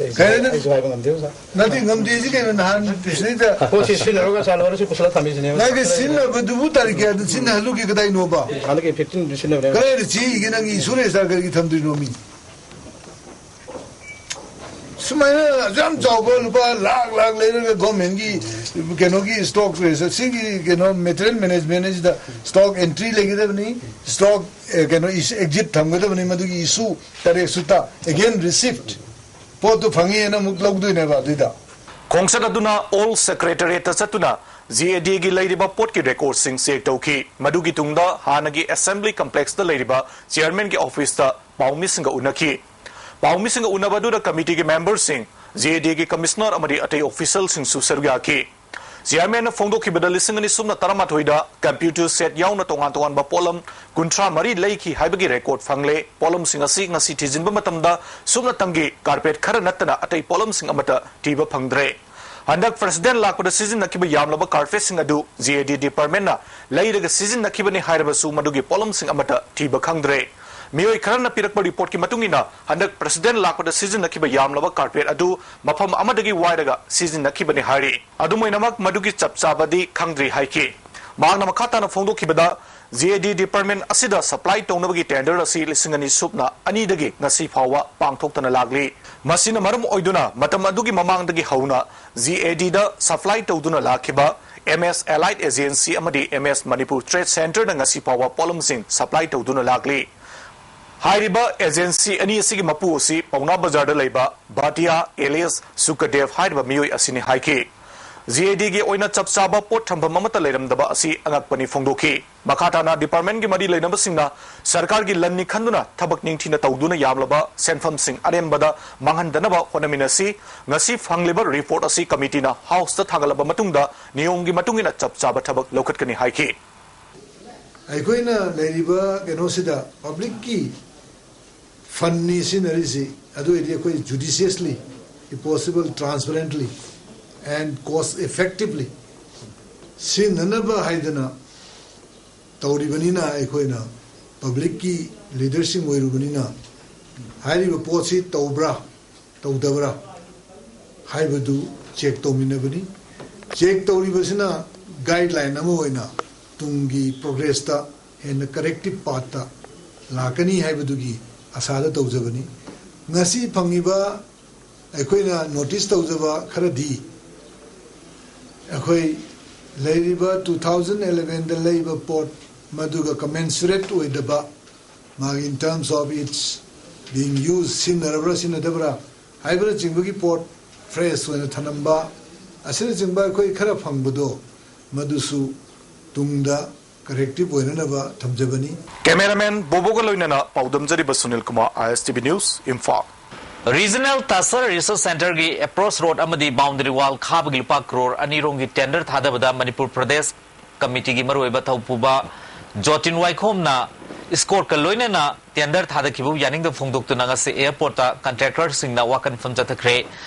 ꯑꯩꯁꯨ ꯀꯩ ꯍꯥꯏꯅꯣ? ꯑꯩꯁꯨ ꯍꯥꯏꯕ ꯉꯝꯗꯦ, ꯑꯣꯖꯥ꯫ ꯅꯠꯇꯦ, ꯉꯝꯗꯦ ꯍꯥꯏꯁꯤ ꯀꯩꯅꯣ? ꯅꯍꯥꯟ ꯁꯤꯗꯩꯗ ꯄꯣꯠꯁꯤ ꯁꯤꯖꯤꯟꯅꯔꯒ, ꯁꯥꯔ, ꯂꯣꯏꯔꯁꯨ ꯄꯨꯁꯜꯂꯒ ꯊꯝꯃꯤꯁꯤꯅꯦꯕ꯫ ꯅꯪꯒꯤ ꯁꯤꯖꯤꯟꯅꯕꯗꯨꯕꯨ ꯇꯥꯔꯤꯛ ꯀꯌꯥꯗ ꯁꯤꯖꯤꯟꯅꯍꯜꯂꯨꯒꯦ? ꯀꯗꯥꯏꯅꯣꯕ? ꯍꯟꯗꯛꯀꯤ fifteen ꯁꯤꯖꯤꯟꯅꯕꯅꯦꯕ꯫ ꯀꯗꯥꯏꯗ ꯆꯦ ꯏꯒꯦ? ꯅꯪꯒꯤ ꯏꯁꯨ ꯔꯦꯖꯤꯁꯇꯥꯔ ꯀꯔꯤꯒꯤ ꯊꯝꯗꯣꯏꯅꯣ ꯃꯤ? ꯁꯨꯃꯥꯏꯅ ꯑꯁꯨꯛ ꯌꯥꯝ ꯆꯥꯎꯕ ꯂꯨꯄꯥ ꯂꯥꯛ ꯂꯥꯛ ꯂꯩꯔꯒ ꯒꯣꯔꯃꯦꯟꯒꯤ ꯀꯩꯅꯣꯒꯤ ꯁ꯭ꯇꯣꯛ, ꯁꯤꯒꯤ ꯀꯩꯅꯣ ꯃꯦꯇꯔꯤꯌꯦꯜ ꯃꯦꯅꯦꯖꯃꯦꯟ ꯑꯁꯤꯗ ꯁ꯭ꯇꯣꯛ ꯑꯦꯟꯇ꯭ꯔꯤ ꯂꯩꯒꯗꯕꯅꯤ, ꯁ꯭ꯇꯣꯛ, ꯑꯦ, ꯀꯩꯅꯣ, ꯑꯦꯛꯖꯤꯠ ꯊꯝꯒꯗꯕꯅꯤ, ꯃꯗꯨꯒꯤ ꯏꯁꯨ ꯇꯔꯦꯠ ꯁꯨꯠꯇ꯫ Again receipt, ꯄꯣꯠꯇꯨ ꯐꯪꯉꯦꯅ ꯑꯃꯨꯛ ꯂꯧꯗꯣꯏꯅꯦꯕ ꯑꯗꯨꯏꯗ꯫ ꯈꯣꯡꯆꯠ ꯑꯗꯨꯅ ꯑꯣꯜ ꯁꯦꯀ꯭ꯔꯦꯇꯔꯤꯌꯦꯠꯇ ꯆꯠꯇꯨꯅ ꯖꯤ ꯑꯦ ꯗꯤꯒꯤ ꯂꯩꯔꯤꯕ ꯄꯣꯠꯀꯤ ꯔꯦꯀꯣꯔꯗꯁꯤꯡ ꯆꯦꯛ ꯇꯧꯈꯤ꯫ ꯃꯗꯨꯒꯤ ꯇꯨꯡꯗ ꯍꯥꯟꯅꯒꯤ ꯑꯦꯁꯦꯝꯕ꯭ꯂꯤ ꯀꯝꯄ꯭ꯂꯦꯛꯁꯇ ꯂꯩꯔꯤꯕ ꯆꯤꯌꯔꯃꯦꯟꯒꯤ ꯑꯣꯐꯤꯁꯇ ꯄꯥꯎꯃꯤꯁꯤꯡꯒ ꯎꯅꯈꯤ꯫ ꯄꯥꯎꯃꯤꯁꯤꯡꯒ ꯎꯅꯕ ꯑꯗꯨꯗ ꯀꯃꯤꯇꯤꯒꯤ ꯃꯦꯝꯕꯔꯁꯤꯡ, ꯖꯤ ꯑꯦ ꯗꯤꯒꯤ ꯀꯃꯤꯁꯅꯔ ꯑꯃꯗꯤ ꯑꯇꯩ ꯑꯣꯐꯤꯁꯤꯌꯦꯜꯁꯤꯡꯁꯨ ꯁꯔꯨꯛ ꯌꯥꯈꯤ꯫ ꯆꯤꯌꯔꯃꯦꯟꯅ ꯐꯣꯡꯗꯣꯛꯈꯤꯕꯗ ꯂꯤꯁꯤꯡ ꯑꯅꯤ ꯁꯨꯞꯅ ꯇꯔꯥꯃꯥꯊꯣꯏꯗ ꯀꯝꯄ꯭ꯌꯨꯇꯔ ꯁꯦꯠ ꯌꯥꯎꯅ ꯇꯣꯉꯥꯟ ꯇꯣꯉꯥꯟꯕ ꯄꯣꯠꯂꯝ ꯀꯨꯟꯊ꯭ꯔꯥ ꯃꯔꯤ ꯂꯩꯈꯤ ꯍꯥꯏꯕꯒꯤ ꯔꯦꯀꯣꯔꯗ ꯐꯪꯂꯦ꯫ ꯄꯣꯠꯂꯝꯁꯤꯡ ꯑꯁꯤ ꯉꯁꯤ ꯊꯤꯖꯤꯟꯕ ꯃꯇꯝꯗ ꯁꯨꯞꯅꯇꯪꯒꯤ ꯀꯥꯔꯄꯦꯠ ꯈꯔ ꯅꯠꯇꯅ ꯑꯇꯩ ꯄꯣꯠꯂꯝꯁꯤꯡ ꯑꯃꯠꯇ ꯊꯤꯕ ꯐꯪꯗ꯭ꯔꯦ꯫ ꯍꯟꯗꯛ ꯄ꯭ꯔꯁꯤꯗꯦꯟ ꯂꯥꯛꯄꯗ ꯁꯤꯖꯤꯟꯅꯈꯤꯕ ꯌꯥꯝꯂꯕ ꯀꯥꯔꯄꯦꯠꯁꯤꯡ ꯑꯗꯨ ꯖꯤ ꯑꯦ ꯗꯤ ꯗꯤꯄꯥꯔꯠꯃꯦꯟꯅ ꯂꯩꯔꯒ ꯁꯤꯖꯤꯟꯅꯈꯤꯕꯅꯤ ꯍꯥꯏꯔꯕꯁꯨ ꯃꯗꯨꯒꯤ ꯄꯣꯠꯂꯝꯁꯤꯡ ꯑꯃꯠꯇ ꯊꯤꯕ ꯈꯪꯗ꯭ꯔꯦ꯫ ꯃꯤꯑꯣꯏ ꯈꯔꯅ ꯄꯤꯔꯛꯄ ꯔꯤꯄꯣꯔꯠꯀꯤ ꯃꯇꯨꯡ ꯏꯟꯅ ꯍꯟꯗꯛ ꯄ꯭ꯔꯁꯤꯗꯦꯟ ꯂꯥꯛꯄꯗ ꯁꯤꯖꯤꯟꯅꯈꯤꯕ ꯌꯥꯝꯂꯕ ꯀꯥꯔꯄꯦꯠ ꯑꯗꯨ ꯃꯐꯝ ꯑꯃꯗꯒꯤ ꯋꯥꯏꯔꯒ ꯁꯤꯖꯤꯟꯅꯈꯤꯕꯅꯤ ꯍꯥꯏꯔꯤ꯫ ꯑꯗꯨꯝ ꯑꯣꯏꯅꯃꯛ ꯃꯗꯨꯒꯤ ꯆꯞ ꯆꯥꯕꯗꯤ ꯈꯪꯗ꯭ꯔꯤ ꯍꯥꯏꯈꯤ꯫ ꯃꯍꯥꯛꯅ ꯃꯈꯥ ꯇꯥꯅ ꯐꯣꯡꯗꯣꯛꯈꯤꯕꯗ, ꯖꯤ ꯑꯦ ꯗꯤ ꯗꯤꯄꯥꯔꯠꯃꯦꯟ ꯑꯁꯤꯗ ꯁꯄ꯭ꯂꯥꯏ ꯇꯧꯅꯕꯒꯤ ꯇꯦꯟꯗꯔ ꯑꯁꯤ ꯂꯤꯁꯤꯡ ꯑꯅꯤ ꯁꯨꯞꯅ ꯑꯅꯤꯗꯒꯤ ꯉꯁꯤ ꯐꯥꯎꯕ ꯄꯥꯡꯊꯣꯛꯇꯅ ꯂꯥꯛꯂꯤ꯫ ꯃꯁꯤꯅ ꯃꯔꯝ ꯑꯣꯏꯗꯨꯅ ꯃꯇꯝ ꯑꯗꯨꯒꯤ ꯃꯃꯥꯡꯗꯒꯤ ꯍꯧꯅ ꯖꯤ ꯑꯦ ꯗꯤꯗ ꯁꯄ꯭ꯂꯥꯏ ꯇꯧꯗꯨꯅ ꯂꯥꯛꯈꯤꯕ ꯑꯦꯝ ꯑꯦꯁ ꯑꯦꯂꯥꯏꯠ ꯑꯦꯖꯦꯟꯁꯤ ꯑꯃꯗꯤ ꯑꯦꯝ ꯑꯦꯁ ꯃꯅꯤꯄꯨꯔ ꯇ꯭ꯔꯦꯗ ꯁꯦꯟꯇꯔꯅ ꯉꯁꯤ ꯐꯥꯎꯕ ꯄꯣꯠꯂꯝꯁꯤꯡ ꯁꯄ꯭ꯂꯥꯏ ꯇꯧꯗꯨꯅ ꯂꯥꯛꯂꯤ꯫ ꯍꯥꯏꯔꯤꯕ ꯑꯦꯖꯦꯟꯁꯤ ꯑꯅꯤ ꯑꯁꯤꯒꯤ ꯃꯄꯨ ꯑꯁꯤ ꯄꯥꯎꯅꯥ ꯕꯖꯥꯔꯗ ꯂꯩꯕ ꯚꯥꯇꯤꯌꯥ ꯑꯦꯂꯤꯌꯁ ꯁꯨꯀꯗꯦꯕ ꯍꯥꯏꯔꯤꯕ ꯃꯤꯑꯣꯏ ꯑꯁꯤꯅꯤ ꯍꯥꯏꯈꯤ꯫ ꯖꯤ ꯑꯦ ꯗꯤꯒꯤ ꯑꯣꯏꯅ ꯆꯞ ꯆꯥꯕ ꯄꯣꯠ ꯊꯝꯐꯝ ꯑꯃꯠꯇ ꯂꯩꯔꯝꯗꯕ ꯑꯁꯤ ꯑꯉꯛꯄꯅꯤ ꯐꯣꯡꯗꯣꯛꯈꯤ꯫ ꯃꯈꯥ ꯇꯥꯅ ꯗꯤꯄꯥꯔꯠꯃꯦꯟꯒꯤ ꯃꯔꯤ ꯂꯩꯅꯕꯁꯤꯡꯅ ꯁꯔꯀꯥꯔꯒꯤ ꯂꯟꯅꯤ ꯈꯟꯗꯨꯅ ꯊꯕꯛ ꯅꯤꯡꯊꯤꯅ ꯇꯧꯗꯨꯅ ꯌꯥꯝꯂꯕ ꯁꯦꯟꯐꯝꯁꯤꯡ ꯑꯔꯦꯝꯕꯗ ꯃꯥꯡꯍꯟꯗꯅꯕ ꯍꯣꯠꯅꯃꯤꯟꯅꯁꯤ꯫ ꯉꯁꯤ ꯐꯪꯂꯤꯕ ꯔꯤꯄꯣꯔꯠ ꯑꯁꯤ ꯀꯃꯤꯇꯤꯅ ꯍꯥꯎꯁꯇ ꯊꯥꯒꯠꯂꯕ ꯃꯇꯨꯡꯗ ꯅꯤꯌꯣꯝꯒꯤ ꯃꯇꯨꯡ ꯏꯟꯅ ꯆꯞ ꯆꯥꯕ ꯊꯕꯛ ꯂꯧꯈꯠꯀꯅꯤ ꯍꯥꯏꯈꯤ꯫ ꯑꯩꯈꯣꯏꯅ ꯂꯩꯔꯤꯕ ꯀꯩꯅꯣꯁꯤꯗ ꯄꯕ꯭ꯂꯤꯛꯀꯤ ꯐꯟꯅꯤ ꯁꯤꯖꯤꯟꯅꯔꯤꯁꯤ, ꯑꯗꯨ ꯑꯣꯏꯔꯗꯤ ꯑꯩꯈꯣꯏ ꯖꯨꯗꯤꯁꯤꯌꯁꯂꯤ, ꯏꯝꯄꯣꯁꯤꯕꯜ, ꯇ꯭ꯔꯥꯟꯁꯄꯦꯔꯦꯟꯠꯂꯤ ꯑꯦꯟ ꯀꯣꯁ ꯏꯐꯦꯛꯇꯤꯕꯂꯤ ꯁꯤꯖꯤꯟꯅꯅꯕ ꯍꯥꯏꯗꯅ ꯇꯧꯔꯤꯕꯅꯤꯅ, ꯑꯩꯈꯣꯏꯅ ꯄꯕ꯭ꯂꯤꯛꯀꯤ ꯂꯤꯗꯔꯁꯤꯡ ꯑꯣꯏꯔꯨꯕꯅꯤꯅ ꯍꯥꯏꯔꯤꯕ ꯄꯣꯠꯁꯤ ꯇꯧꯕ꯭ꯔꯥ ꯇꯧꯗꯕ꯭ꯔꯥ ꯍꯥꯏꯕꯗꯨ ꯆꯦꯛ ꯇꯧꯃꯤꯟꯅꯕꯅꯤ꯫ ꯆꯦꯛ ꯇꯧꯔꯤꯕꯁꯤꯅ ꯒꯥꯏꯗꯂꯥꯏꯟ ꯑꯃ ꯑꯣꯏꯅ ꯇꯨꯡꯒꯤ ꯄ꯭ꯔꯣꯒ꯭ꯔꯦꯁꯇ ꯍꯦꯟꯅ ꯀꯔꯦꯛꯇꯤꯞ ꯄꯥꯠꯇ ꯂꯥꯛꯀꯅꯤ ꯍꯥꯏꯕꯗꯨꯒꯤ ꯑꯁꯥꯗ ꯇꯧꯖꯕꯅꯤ꯫ ꯉꯁꯤ ꯐꯪꯉꯤꯕ ꯑꯩꯈꯣꯏꯅ ꯅꯣꯇꯤꯁ ꯇꯧꯖꯕ ꯈꯔꯗꯤ, ꯑꯩꯈꯣꯏ ꯂꯩꯔꯤꯕ two thousand elevenꯗ ꯂꯩꯕ ꯄꯣꯠ ꯃꯗꯨꯒ ꯀꯃꯦꯟꯁꯨꯔꯦꯠ ꯑꯣꯏꯗꯕ, ꯃꯥꯒꯤ in terms of its being used, ꯁꯤꯖꯤꯟꯅꯔꯕ꯭ꯔꯥ ꯁꯤꯖꯤꯟꯅꯗꯕ꯭ꯔꯥ ꯍꯥꯏꯕꯅꯆꯤꯡꯕꯒꯤ ꯄꯣꯠ ꯐ꯭ꯔꯦꯁ ꯑꯣꯏꯅ ꯊꯅꯝꯕ ꯑꯁꯤꯅꯆꯤꯡꯕ ꯑꯩꯈꯣꯏ ꯈꯔ ꯐꯪꯕꯗꯣ, ꯃꯗꯨꯁꯨ ꯇꯨꯡꯗ ꯀꯔꯦꯛꯇꯤꯞ ꯑꯣꯏꯅꯅꯕ ꯊꯝꯖꯕꯅꯤ꯫ ꯀꯦꯃꯦꯔꯥꯃꯦꯟ ꯕꯣꯕꯣꯒ ꯂꯣꯏꯅꯅ ꯄꯥꯎꯗꯝꯖꯔꯤꯕ Sunil Kumar, I S T V news, Imphal. Regional tasar research ꯁꯦꯟꯇꯔꯒꯤ ꯑꯦꯄ꯭ꯔꯣꯁ ꯔꯣꯗ ꯑꯃꯗꯤ ꯕꯥꯎꯟꯗꯔꯤ ꯋꯥꯜ ꯈꯥꯕꯒꯤ ꯂꯨꯄꯥ ꯀ꯭ꯔꯣꯔ ꯑꯅꯤ ꯔꯣꯝꯒꯤ ꯇꯦꯟꯗꯔ ꯊꯥꯗꯕꯗ ꯃꯅꯤꯄꯨꯔ ꯄ꯭ꯔꯗꯦꯁ ꯀꯃꯤꯇꯤꯒꯤ ꯃꯔꯨꯑꯣꯏꯕ ꯊꯧꯄꯨꯕ ꯖꯣꯇꯤꯟ ꯋꯥꯏꯈꯣꯝꯅ ꯏꯁꯀꯣꯔꯠꯀ ꯂꯣꯏꯅꯅ ꯇꯦꯟꯗꯔ ꯊꯥꯗꯈꯤꯕꯕꯨ ꯌꯥꯅꯤꯡꯗꯕ ꯐꯣꯡꯗꯣꯛꯇꯨꯅ ꯉꯁꯤ ꯑꯦꯌꯔꯄꯣꯔꯠꯇ ꯀꯟꯇ꯭ꯔꯦꯛꯇꯔꯁꯤꯡꯅ ꯋꯥꯀꯠ ꯃꯤꯐꯝ ꯆꯠꯊꯈ꯭ꯔꯦ꯫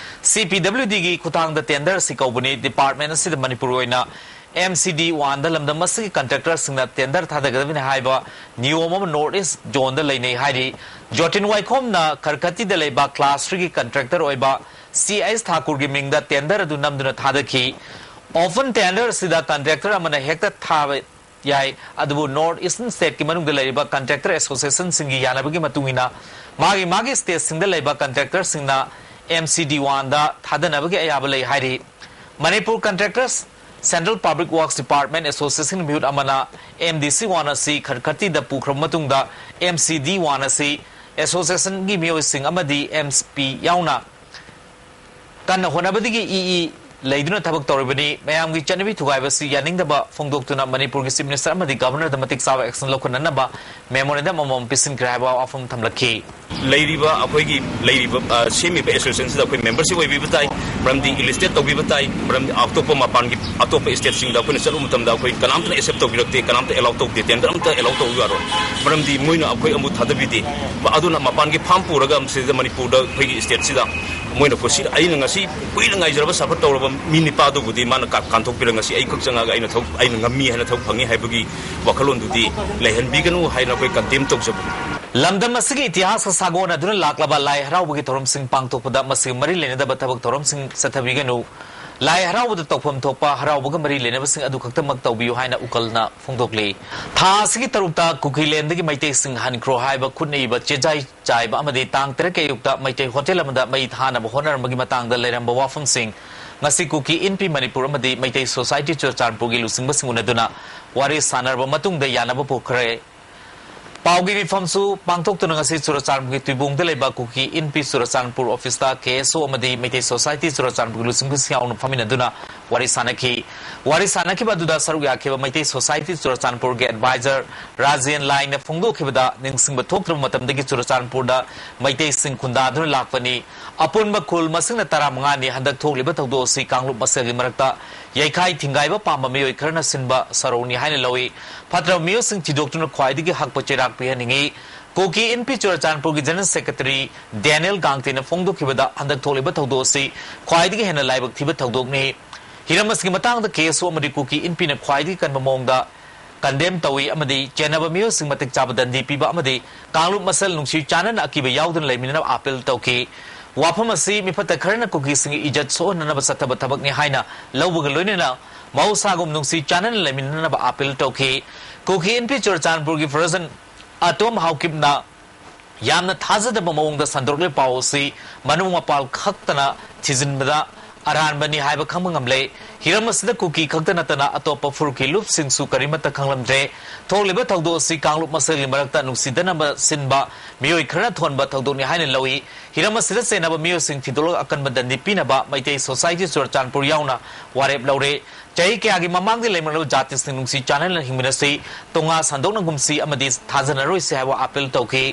ꯁꯤ ꯄꯤ ꯗꯕ꯭ꯂꯤꯎ ꯗꯤꯒꯤ ꯈꯨꯠꯊꯥꯡꯗ ꯇꯦꯟꯗꯔ ꯑꯁꯤ ꯀꯧꯕꯅꯤ꯫ ꯗꯤꯄꯥꯔꯠꯃꯦꯟ ꯑꯁꯤꯗ ꯃꯅꯤꯄꯨꯔꯒꯤ ꯑꯣꯏꯅ ꯑꯦꯝ ꯁꯤ ꯗꯤ ꯋꯥꯟꯗ ꯂꯝꯗꯝ ꯑꯁꯤꯒꯤ ꯀꯟꯇ꯭ꯔꯦꯛꯇꯔꯁꯤꯡꯅ ꯇꯦꯟꯗꯔ ꯊꯥꯗꯒꯗꯕꯅꯤ ꯍꯥꯏꯕ ꯅꯤꯌꯣꯝ ꯑꯃ ꯅꯣꯔꯠ ꯏꯁ ꯖꯣꯟꯗ ꯂꯩꯅꯩ ꯍꯥꯏꯔꯤ꯫ ꯖꯣꯇꯤꯟ ꯋꯥꯏꯈꯣꯝꯅ ꯈꯔꯈꯇꯤꯗ ꯂꯩꯕ ꯀ꯭ꯂꯥꯁ ꯊ꯭ꯔꯤꯒꯤ ꯀꯟꯇ꯭ꯔꯦꯛꯇꯔ ꯑꯣꯏꯕ ꯁꯤ ꯑꯩꯆ ꯊꯥꯀꯨꯔꯒꯤ ꯃꯤꯡꯗ ꯇꯦꯟꯗꯔ ꯑꯗꯨ ꯅꯝꯗꯨꯅ ꯊꯥꯗꯈꯤ꯫ ꯑꯣꯄꯟ ꯇꯦꯟꯗꯔ ꯑꯁꯤꯗ ꯀꯟꯇ꯭ꯔꯦꯛꯇꯔ ꯑꯃꯅ ꯍꯦꯛꯇ ꯊꯥꯕ ꯌꯥꯏ, ꯑꯗꯨꯕꯨ ꯅꯣꯔꯠ ꯏꯁꯇꯔꯟ ꯁ꯭ꯇꯦꯠꯀꯤ ꯃꯅꯨꯡꯗ ꯂꯩꯔꯤꯕ ꯀꯟꯇ꯭ꯔꯦꯛꯇꯔ ꯑꯦꯁꯣꯁꯤꯌꯦꯁꯟꯁꯤꯡꯒꯤ ꯌꯥꯅꯕꯒꯤ ꯃꯇꯨꯡ ꯏꯟꯅ ꯃꯥꯒꯤ ꯃꯥꯒꯤ ꯁ꯭ꯇꯦꯠꯁꯤꯡꯗ ꯂꯩꯕ ꯀꯟꯇ꯭ꯔꯦꯛꯇꯔꯁꯤꯡꯅ ꯑꯦꯝ ꯁꯤ ꯗꯤ ꯋꯥꯟꯗ ꯊꯥꯗꯅꯕꯒꯤ ꯑꯌꯥꯕ ꯂꯩ ꯍꯥꯏꯔꯤ꯫ ꯃꯅꯤꯄꯨꯔ ꯀꯟꯇ꯭ꯔꯦꯛꯇꯔꯁ ꯁꯦꯟꯇ꯭ꯔꯦꯜ ꯄꯕ꯭ꯂꯤꯛ ꯋꯥꯔꯛꯁ ꯗꯤꯄꯥꯔꯠꯃꯦꯟ ꯑꯦꯁꯣꯁꯤꯌꯦꯁꯟꯒꯤ ꯃꯤꯍꯨꯠ ꯑꯃꯅ ꯑꯦꯝ ꯗꯤ ꯁꯤ ꯋꯥꯟ ꯑꯁꯤ ꯈꯔꯈꯇꯤꯗ ꯄꯨꯈ꯭ꯔꯕ ꯃꯇꯨꯡꯗ ꯑꯦꯝ ꯁꯤ ꯗꯤ ꯋꯥꯟ ꯑꯁꯤ ꯑꯦꯁꯣꯁꯤꯌꯦꯁꯟꯒꯤ ꯃꯤꯑꯣꯏꯁꯤꯡ ꯑꯃꯗꯤ ꯑꯦꯝ ꯄꯤ ꯌꯥꯎꯅ ꯀꯟꯅ ꯍꯣꯠꯅꯕꯗꯒꯤ ꯏ ꯏ ꯂꯩꯗꯨꯅ ꯊꯕꯛ ꯇꯧꯔꯤꯕꯅꯤ꯫ ꯃꯌꯥꯝꯒꯤ ꯆꯠꯅꯕꯤ ꯊꯨꯒꯥꯏꯕꯁꯤ ꯌꯥꯅꯤꯡꯗꯕ ꯐꯣꯡꯗꯣꯛꯇꯨꯅ ꯃꯅꯤꯄꯨꯔꯒꯤ Chief Minister ꯑꯃꯗꯤ Governorꯗ ꯃꯇꯤꯛ ꯆꯥꯕ action ꯂꯧꯈꯠꯅꯅꯕ memorandum ꯑꯃꯃꯝ ꯄꯤꯁꯤꯟꯈ꯭ꯔꯦ ꯍꯥꯏꯕ ꯋꯥꯐꯝ ꯊꯝꯂꯛꯈꯤ꯫ ꯂꯩꯔꯤꯕ ꯑꯩꯈꯣꯏꯒꯤ ꯂꯩꯔꯤꯕ, ꯑ, ꯁꯦꯝꯃꯤꯕ associationꯁꯤꯗ ꯑꯩꯈꯣꯏ membership ꯑꯣꯏꯕꯤꯕ ꯇꯥꯏ, ꯃꯔꯝꯗꯤ illustrate ꯇꯧꯕꯤꯕ ꯇꯥꯏ, ꯃꯔꯝꯗꯤ ꯑꯇꯣꯞꯄ ꯃꯄꯥꯟꯒꯤ ꯑꯇꯣꯞꯄ stateꯁꯤꯡꯗ ꯑꯩꯈꯣꯏꯅ ꯆꯠꯂꯨꯕ ꯃꯇꯝꯗ ꯑꯩꯈꯣꯏ ꯀꯅꯥꯝꯇꯅ accept ꯇꯧꯕꯤꯔꯛꯇꯦ, ꯀꯅꯥꯝꯇ allow ꯇꯧꯗꯦ, tender ꯑꯝꯇ allow ꯇꯧꯕ ꯌꯥꯔꯣꯏ, ꯃꯔꯝꯗꯤ ꯃꯣꯏꯅ ꯑꯩꯈꯣꯏ ꯑꯃꯨꯛ ꯊꯥꯗꯕꯤꯗꯦ꯫ ꯑꯗꯨꯅ ꯃꯄꯥꯟꯒꯤ farm ꯄꯨꯔꯒ ꯁꯤꯗ ꯃꯅꯤꯄꯨꯔꯗ ꯑꯩꯈꯣꯏꯒꯤ stateꯁꯤꯗ ꯃꯣꯏꯅ ꯀꯣꯁꯤ-, ꯑꯩꯅ ꯉꯁꯤ ꯀꯨꯏꯅ ꯉꯥꯏꯖꯔꯕ suffer ꯇꯧꯔꯕ ꯃꯤ ꯅꯤꯄꯥꯗꯨꯕꯨꯗꯤ ꯃꯥꯅ ꯀꯥ-, ꯀꯥꯟꯊꯣꯛꯄꯤꯔꯒ ꯉꯁꯤ ꯑꯩ ꯈꯛ ꯆꯪꯉꯒ ꯑꯩꯅ ꯊꯕꯛ, ꯑꯩꯅ ꯉꯝꯃꯤ ꯍꯥꯏꯅ ꯊꯕꯛ ꯐꯪꯉꯤ ꯍꯥꯏꯕꯒꯤ ꯋꯥꯈꯜꯂꯣꯟꯗꯨꯗꯤ ꯂꯩꯍꯟꯕꯤꯒꯅꯨ ꯍꯥꯏꯅ ꯑꯩꯈꯣꯏ condemn ꯇꯧꯖꯕꯅꯤ꯫ ꯂꯝꯗꯝ ꯑꯁꯤꯒꯤ ꯏꯇꯤꯍꯥꯁꯀ ꯁꯥꯒꯣꯟꯅꯗꯨꯅ ꯂꯥꯛꯂꯕ ꯂꯥꯏ ꯍꯔꯥꯎꯕꯒꯤ ꯊꯧꯔꯝꯁꯤꯡ ꯄꯥꯡꯊꯣꯛꯄꯗ ꯃꯁꯤꯒ ꯃꯔꯤ ꯂꯩꯅꯗꯕ ꯊꯕꯛ ꯊꯧꯔꯝꯁꯤꯡ ꯆꯠꯊꯕꯤꯒꯅꯨ꯫ ꯂꯥꯏ ꯍꯔꯥꯎꯕꯗ ꯇꯧꯐꯝ ꯊꯣꯛꯄ ꯍꯔꯥꯎꯕꯒ ꯃꯔꯤ ꯂꯩꯅꯕꯁꯤꯡ ꯑꯗꯨ ꯈꯛꯇꯃꯛ ꯇꯧꯕꯤꯌꯨ ꯍꯥꯏꯅ ꯎꯀꯜꯅ ꯐꯣꯡꯗꯣꯛꯂꯤ꯫ ꯊꯥ ꯑꯁꯤꯒꯤ ꯇꯔꯨꯛꯇ ꯀꯨꯀꯤꯂꯦꯟꯗꯒꯤ ꯃꯩꯇꯩꯁꯤꯡ ꯍꯟꯈ꯭ꯔꯣ ꯍꯥꯏꯕ ꯈꯨꯠꯅ ꯏꯕ ꯆꯦꯖꯥꯏ ꯆꯥꯏꯕ ꯑꯃꯗꯤ ꯇꯥꯡ ꯇꯔꯦꯠꯀꯤ ꯑꯌꯨꯛꯇ ꯃꯩꯇꯩ ꯍꯣꯇꯦꯜ ꯑꯃꯗ ꯃꯩ ꯊꯥꯅꯕ ꯍꯣꯠꯅꯔꯝꯕꯒꯤ ꯃꯇꯥꯡꯗ ꯂꯩꯔꯝꯕ ꯋꯥꯐꯝꯁꯤꯡ ꯉꯁꯤ ꯀꯨꯀꯤ ꯏꯟꯄꯤ ꯃꯅꯤꯄꯨꯔ ꯑꯃꯗꯤ ꯃꯩꯇꯩ ꯁꯣꯁꯥꯏꯇꯤ ꯆꯨꯔꯆꯥꯟꯄꯨꯔꯒꯤ ꯂꯨꯆꯤꯡꯕꯁꯤꯡ ꯎꯅꯗꯨꯅ ꯋꯥꯔꯤ ꯁꯥꯟꯅꯔꯕ ꯃꯇꯨꯡꯗ ꯌꯥꯅꯕ ꯄꯨꯈ꯭ꯔꯦ꯫ ꯄꯥꯎꯒꯤ ꯃꯤꯐꯝꯁꯨ ꯄꯥꯡꯊꯣꯛꯇꯨꯅ ꯉꯁꯤ ꯆꯨꯔꯆꯥꯟꯄꯨꯔꯒꯤ ꯇꯨꯏꯕꯣꯡꯗ ꯂꯩꯕ ꯀꯨꯀꯤ ꯏꯟꯄꯤ ꯆꯨꯔꯆꯥꯟꯄꯨꯔ officeꯇ KSO ꯑꯃꯗꯤ ꯃꯩꯇꯩ ꯁꯣꯁꯥꯏꯇꯤ ꯆꯨꯔꯆꯥꯟꯄꯨꯔꯒꯤ ꯂꯨꯆꯤꯡꯕꯁꯤꯡ ꯌꯥꯎꯅ ꯐꯝꯃꯤꯟꯅꯗꯨꯅ ꯋꯥꯔꯤ ꯁꯥꯟꯅꯈꯤ꯫ ꯋꯥꯔꯤ ꯁꯥꯟꯅꯈꯤꯕ ꯑꯗꯨꯗ ꯁꯔꯨꯛ ꯌꯥꯈꯤꯕ ꯃꯩꯇꯩ ꯁꯣꯁꯥꯏꯇꯤ ꯆꯨꯔꯆꯥꯟꯄꯨꯔꯒꯤ advisor ꯔꯥꯖꯦꯟ ꯂꯥꯏꯅ ꯐꯣꯡꯗꯣꯛꯈꯤꯕꯗ, ꯅꯤꯡꯁꯤꯡꯕ ꯊꯣꯛꯇ꯭ꯔꯕ ꯃꯇꯝꯗꯒꯤ ꯆꯨꯔꯆꯥꯟꯄꯨꯔꯗ ꯃꯩꯇꯩꯁꯤꯡ ꯈꯨꯟꯗꯥꯗꯨꯅ ꯂꯥꯛꯄꯅꯤ꯫ ꯑꯄꯨꯟꯕ ꯈꯨꯜ ꯃꯁꯤꯡꯅ ꯇꯔꯥꯃꯉꯥꯅꯤ꯫ ꯍꯟꯗꯛ ꯊꯣꯛꯂꯤꯕ ꯊꯧꯗꯣꯛ ꯑꯁꯤ ꯀꯥꯡꯂꯨꯞ ꯃꯁꯦꯜꯒꯤ ꯃꯔꯛꯇ ꯌꯩꯈꯥꯏ ꯊꯤꯡꯒꯥꯏꯕ ꯄꯥꯝꯕ ꯃꯤꯑꯣꯏ ꯈꯔꯅ ꯁꯤꯟꯕ ꯁꯔꯧꯅꯤ ꯍꯥꯏꯅ ꯂꯧꯏ꯫ ꯐꯠꯇ꯭ꯔꯕ ꯃꯤꯑꯣꯏꯁꯤꯡ ꯊꯤꯗꯣꯛꯇꯨꯅ ꯈ꯭ꯋꯥꯏꯗꯒꯤ ꯍꯛꯄ ꯆꯩꯔꯥꯛ ꯄꯤꯍꯟꯅꯤꯡꯏ꯫ ꯀꯨꯀꯤ ꯏꯟꯄꯤ ꯆꯨꯔꯆꯥꯟꯄꯨꯔꯒꯤ General Secretary ꯗꯦꯅꯤꯌꯦꯜ ꯒꯥꯡꯇꯦꯅ ꯐꯣꯡꯗꯣꯛꯈꯤꯕꯗ, ꯍꯟꯗꯛ ꯊꯣꯛꯂꯤꯕ ꯊꯧꯗꯣꯛ ꯑꯁꯤ ꯈ꯭ꯋꯥꯏꯗꯒꯤ ꯍꯦꯟꯅ ꯂꯥꯏꯕꯛ ꯊꯤꯕ ꯊꯧꯗꯣꯛꯅꯤ꯫ ꯍꯤꯔꯝ ꯑꯁꯤꯒꯤ ꯃꯇꯥꯡꯗ KSO ꯑꯃꯗꯤ ꯀꯨꯀꯤ ꯏꯟꯄꯤꯅ ꯈ꯭ꯋꯥꯏꯗꯒꯤ ꯀꯟꯕ ꯃꯑꯣꯡꯗ condemn ꯇꯧꯏ ꯑꯃꯗꯤ ꯆꯦꯟꯅꯕ ꯃꯤꯑꯣꯏꯁꯤꯡ ꯃꯇꯤꯛ ꯆꯥꯕ ꯗꯟꯗꯤ ꯄꯤꯕ ꯑꯃꯗꯤ ꯀꯥꯡꯂꯨꯞ ꯃꯁꯦꯜ ꯅꯨꯡꯁꯤ ꯆꯥꯟꯅꯅ ꯑꯀꯤꯕ ꯌꯥꯎꯗꯅ ꯂꯩꯃꯤꯟꯅꯅꯕ appeal ꯇꯧꯈꯤ꯫ ꯋꯥꯐꯝ ꯑꯁꯤ ꯃꯤꯐꯠꯇ ꯈꯔꯅ ꯀꯨꯀꯤꯁꯤꯡꯒꯤ ꯏꯖꯠ ꯁꯣꯛꯍꯟꯅꯅꯕ ꯆꯠꯊꯕ ꯊꯕꯛꯅꯤ ꯍꯥꯏꯅ ꯂꯧꯕꯒ ꯂꯣꯏꯅꯅ ꯃꯍꯧꯁꯥꯒꯨꯝ ꯅꯨꯡꯁꯤ ꯆꯥꯟꯅꯅ ꯂꯩꯃꯤꯟꯅꯅꯕ appeal ꯇꯧꯈꯤ꯫ ꯀꯨꯀꯤ ꯏꯟꯄꯤ ꯆꯨꯔꯆꯥꯟꯄꯨꯔꯒꯤ ꯄ꯭ꯔꯁꯤꯗꯦꯟꯠ ꯑꯇꯣꯝ ꯍꯥꯎꯀꯤꯞꯅ ꯌꯥꯝꯅ ꯊꯥꯖꯗꯕ ꯃꯑꯣꯡꯗ ꯁꯟꯗꯣꯔꯛꯂꯤꯕ ꯄꯥꯎ ꯑꯁꯤ ꯃꯅꯨꯡ ꯃꯄꯥꯜ ꯈꯛꯇꯅ ꯊꯤꯖꯤꯟꯕꯗ ꯑꯔꯥꯟꯕꯅꯤ ꯍꯥꯏꯕ ꯈꯪꯕ ꯉꯝꯂꯦ꯫ ꯍꯤꯔꯝ ꯑꯁꯤꯗ ꯀꯨꯀꯤ ꯈꯛꯇ ꯅꯠꯇꯅ ꯑꯇꯣꯞꯄ ꯐꯨꯔꯨꯞꯀꯤ ꯂꯨꯞꯁꯤꯡꯁꯨ ꯀꯔꯤꯃꯠꯇ ꯈꯪꯂꯝꯗ꯭ꯔꯦ꯫ ꯊꯣꯛꯂꯤꯕ ꯊꯧꯗꯣꯛ ꯑꯁꯤ ꯀꯥꯡꯂꯨꯞ ꯃꯁꯦꯜꯒꯤ ꯃꯔꯛꯇ ꯅꯨꯡꯁꯤꯗꯅꯕ ꯁꯤꯟꯕ ꯃꯤꯑꯣꯏ ꯈꯔꯅ ꯊꯣꯟꯕ ꯊꯧꯗꯣꯛꯅꯤ ꯍꯥꯏꯅ ꯂꯧꯏ꯫ ꯍꯤꯔꯝ ꯑꯁꯤꯗ ꯆꯦꯟꯅꯕ ꯃꯤꯑꯣꯏꯁꯤꯡ ꯊꯤꯗꯣꯛꯂꯒ ꯑꯀꯟꯕ ꯗꯟꯗꯤ ꯄꯤꯅꯕ ꯃꯩꯇꯩ ꯁꯣꯁꯥꯏꯇꯤ ꯆꯨꯔꯆꯥꯟꯄꯨꯔ ꯌꯥꯎꯅ ꯋꯥꯔꯦꯞ ꯂꯧꯔꯦ꯫ ꯆꯍꯤ ꯀꯌꯥꯒꯤ ꯃꯃꯥꯡꯗꯒꯤ ꯂꯩꯃꯤꯟꯅꯔꯕ ꯖꯥꯇꯤꯁꯤꯡ ꯅꯨꯡꯁꯤ ꯆꯥꯟꯅꯅ ꯍꯤꯡꯃꯤꯟꯅꯁꯤ, ꯇꯣꯉꯥ ꯁꯟꯗꯣꯛꯅꯒꯨꯝꯁꯤ ꯑꯃꯗꯤ ꯊꯥꯖꯅꯔꯣꯏꯁꯤ ꯍꯥꯏꯕ ꯑꯥꯄꯤꯜ ꯇꯧꯈꯤ꯫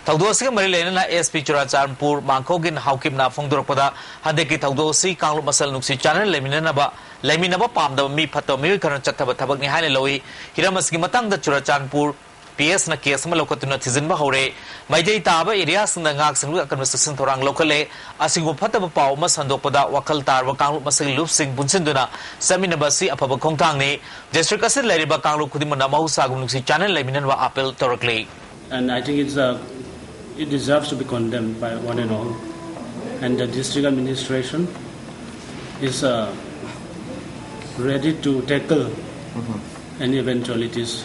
ꯊꯧꯗꯣꯛ ꯑꯁꯤꯒ ꯃꯔꯤ ꯂꯩꯅꯅ ꯑꯦꯁ ꯄꯤ ꯆꯨꯔꯆꯥꯟꯄꯨꯔ ꯃꯥꯡꯈꯣꯒꯤꯟ ꯍꯥꯎꯀꯤꯞꯅ ꯐꯣꯡꯗꯣꯔꯛꯄꯗ, ꯍꯟꯗꯛꯀꯤ ꯊꯧꯗꯣꯛ ꯑꯁꯤ ꯀꯥꯡꯂꯨꯞ ꯃꯁꯦꯜ ꯅꯨꯡꯁꯤ ꯆꯥꯟꯅꯅ ꯂꯩꯃꯤꯟꯅꯅꯕ, ꯂꯩꯃꯤꯟꯅꯕ ꯄꯥꯝꯗꯕ ꯃꯤ ꯐꯠꯇꯕ ꯃꯤꯑꯣꯏ ꯈꯔꯅ ꯆꯠꯊꯕ ꯊꯕꯛꯅꯤ ꯍꯥꯏꯅ ꯂꯧꯏ꯫ ꯍꯤꯔꯝ ꯑꯁꯤꯒꯤ ꯃꯇꯥꯡꯗ ꯆꯨꯔꯆꯥꯟꯄꯨꯔ ꯄꯤ ꯑꯦꯁꯅ ꯀꯦꯁ ꯑꯃ ꯂꯧꯈꯠꯇꯨꯅ ꯊꯤꯖꯤꯟꯕ ꯍꯧꯔꯦ꯫ ꯃꯩꯇꯩ ꯇꯥꯕ ꯑꯦꯔꯤꯌꯥꯁꯤꯡꯗ ꯉꯥꯛ ꯁꯦꯟꯕꯒꯤ ꯑꯀꯟꯕ ꯆꯦꯛꯁꯤꯟ ꯊꯧꯔꯥꯡ ꯂꯧꯈꯠꯂꯦ꯫ ꯑꯁꯤꯒꯨꯝꯕ ꯐꯠꯇꯕ ꯄꯥꯎ ꯑꯃ ꯁꯟꯗꯣꯛꯄꯗ ꯋꯥꯈꯜ ꯇꯥꯔꯕ ꯀꯥꯡꯂꯨꯞ ꯃꯁꯤꯒꯤ ꯂꯨꯞꯁꯤꯡ ꯄꯨꯟꯁꯤꯟꯗꯨꯅ ꯆꯠꯃꯤꯟꯅꯕ ꯑꯁꯤ ꯑꯐꯕ ꯈꯣꯡꯊꯥꯡꯅꯤ꯫ ꯗꯤꯁꯇ꯭ꯔꯤꯛ ꯑꯁꯤꯗ ꯂꯩꯔꯤꯕ ꯀꯥꯡꯂꯨꯞ ꯈꯨꯗꯤꯡꯃꯛꯅ ꯃꯍꯧꯁꯥꯒꯨꯝ ꯅꯨꯡꯁꯤ ꯆꯥꯟꯅꯅ ꯂꯩꯃꯤꯟꯅꯅꯕ appeal ꯇꯧꯔꯛꯂꯤ꯫ And I think it's a, it deserves to be condemned by one and all. And the district administration is uh, ready to tackle any eventualities.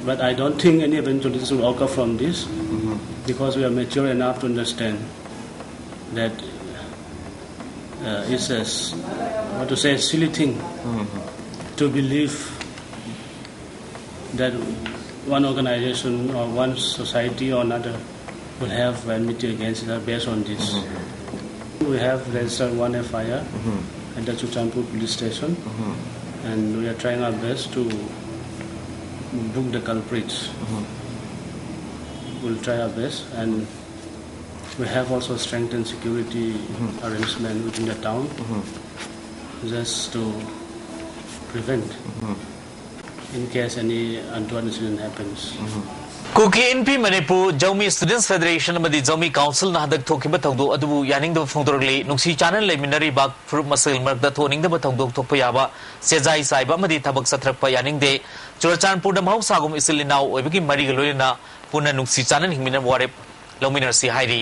But I don't think any eventualities will occur from this because we are mature enough to understand that uh, it's a, s- what to say, a silly thing to believe that one organization or one society or another will have enmity against each other based on this. We have registered one F I R at the Churachandpur police station, and we are trying our best to book the culprits. We'll try our best, and we have also strengthened security arrangement within the town just to prevent in case any untoward incident happens. Kuki ꯏꯟꯐꯤ Manipur, ꯖꯧꯃꯤ ꯁ꯭ꯇꯨꯗꯦꯟꯠꯁ federation ꯑꯃꯗꯤ ꯖꯧꯃꯤ ꯀꯥꯎꯟꯁꯤꯜꯅ ꯍꯟꯗꯛ ꯊꯣꯛꯈꯤꯕ ꯊꯧꯗꯣꯛ ꯑꯗꯨꯕꯨ ꯌꯥꯅꯤꯡꯗꯕ ꯐꯣꯡꯗꯣꯔꯛꯂꯤ꯫ ꯅꯨꯡꯁꯤ ꯆꯥꯟꯅꯅ ꯂꯩꯃꯤꯟꯅꯔꯤꯕ ꯐꯨꯔꯨꯞ ꯃꯁꯦꯜ ꯃꯔꯛꯇ ꯊꯣꯛꯍꯟꯅꯤꯡꯗꯕ ꯊꯧꯗꯣꯛ ꯊꯣꯛꯄ ꯌꯥꯕ ꯆꯦꯖꯥꯏ ꯆꯥꯏꯕ ꯑꯃꯗꯤ ꯊꯕꯛ ꯆꯠꯊꯔꯛꯄ ꯌꯥꯅꯤꯡꯗꯦ꯫ ꯆꯨꯔꯆꯥꯟꯄꯨꯔꯗ ꯃꯍꯧꯁꯥꯒꯨꯝ ꯏꯆꯤꯜ ꯏꯅꯥꯎ ꯑꯣꯏꯕꯒꯤ ꯃꯔꯤꯒ ꯂꯣꯏꯅꯅ ꯄꯨꯟꯅ ꯅꯨꯡꯁꯤ ꯆꯥꯟꯅꯅ ꯍꯤꯡꯃꯤꯟꯅꯕ ꯋꯥꯔꯦꯞ ꯂꯧꯃꯤꯟꯅꯔꯁꯤ ꯍꯥꯏꯔꯤ꯫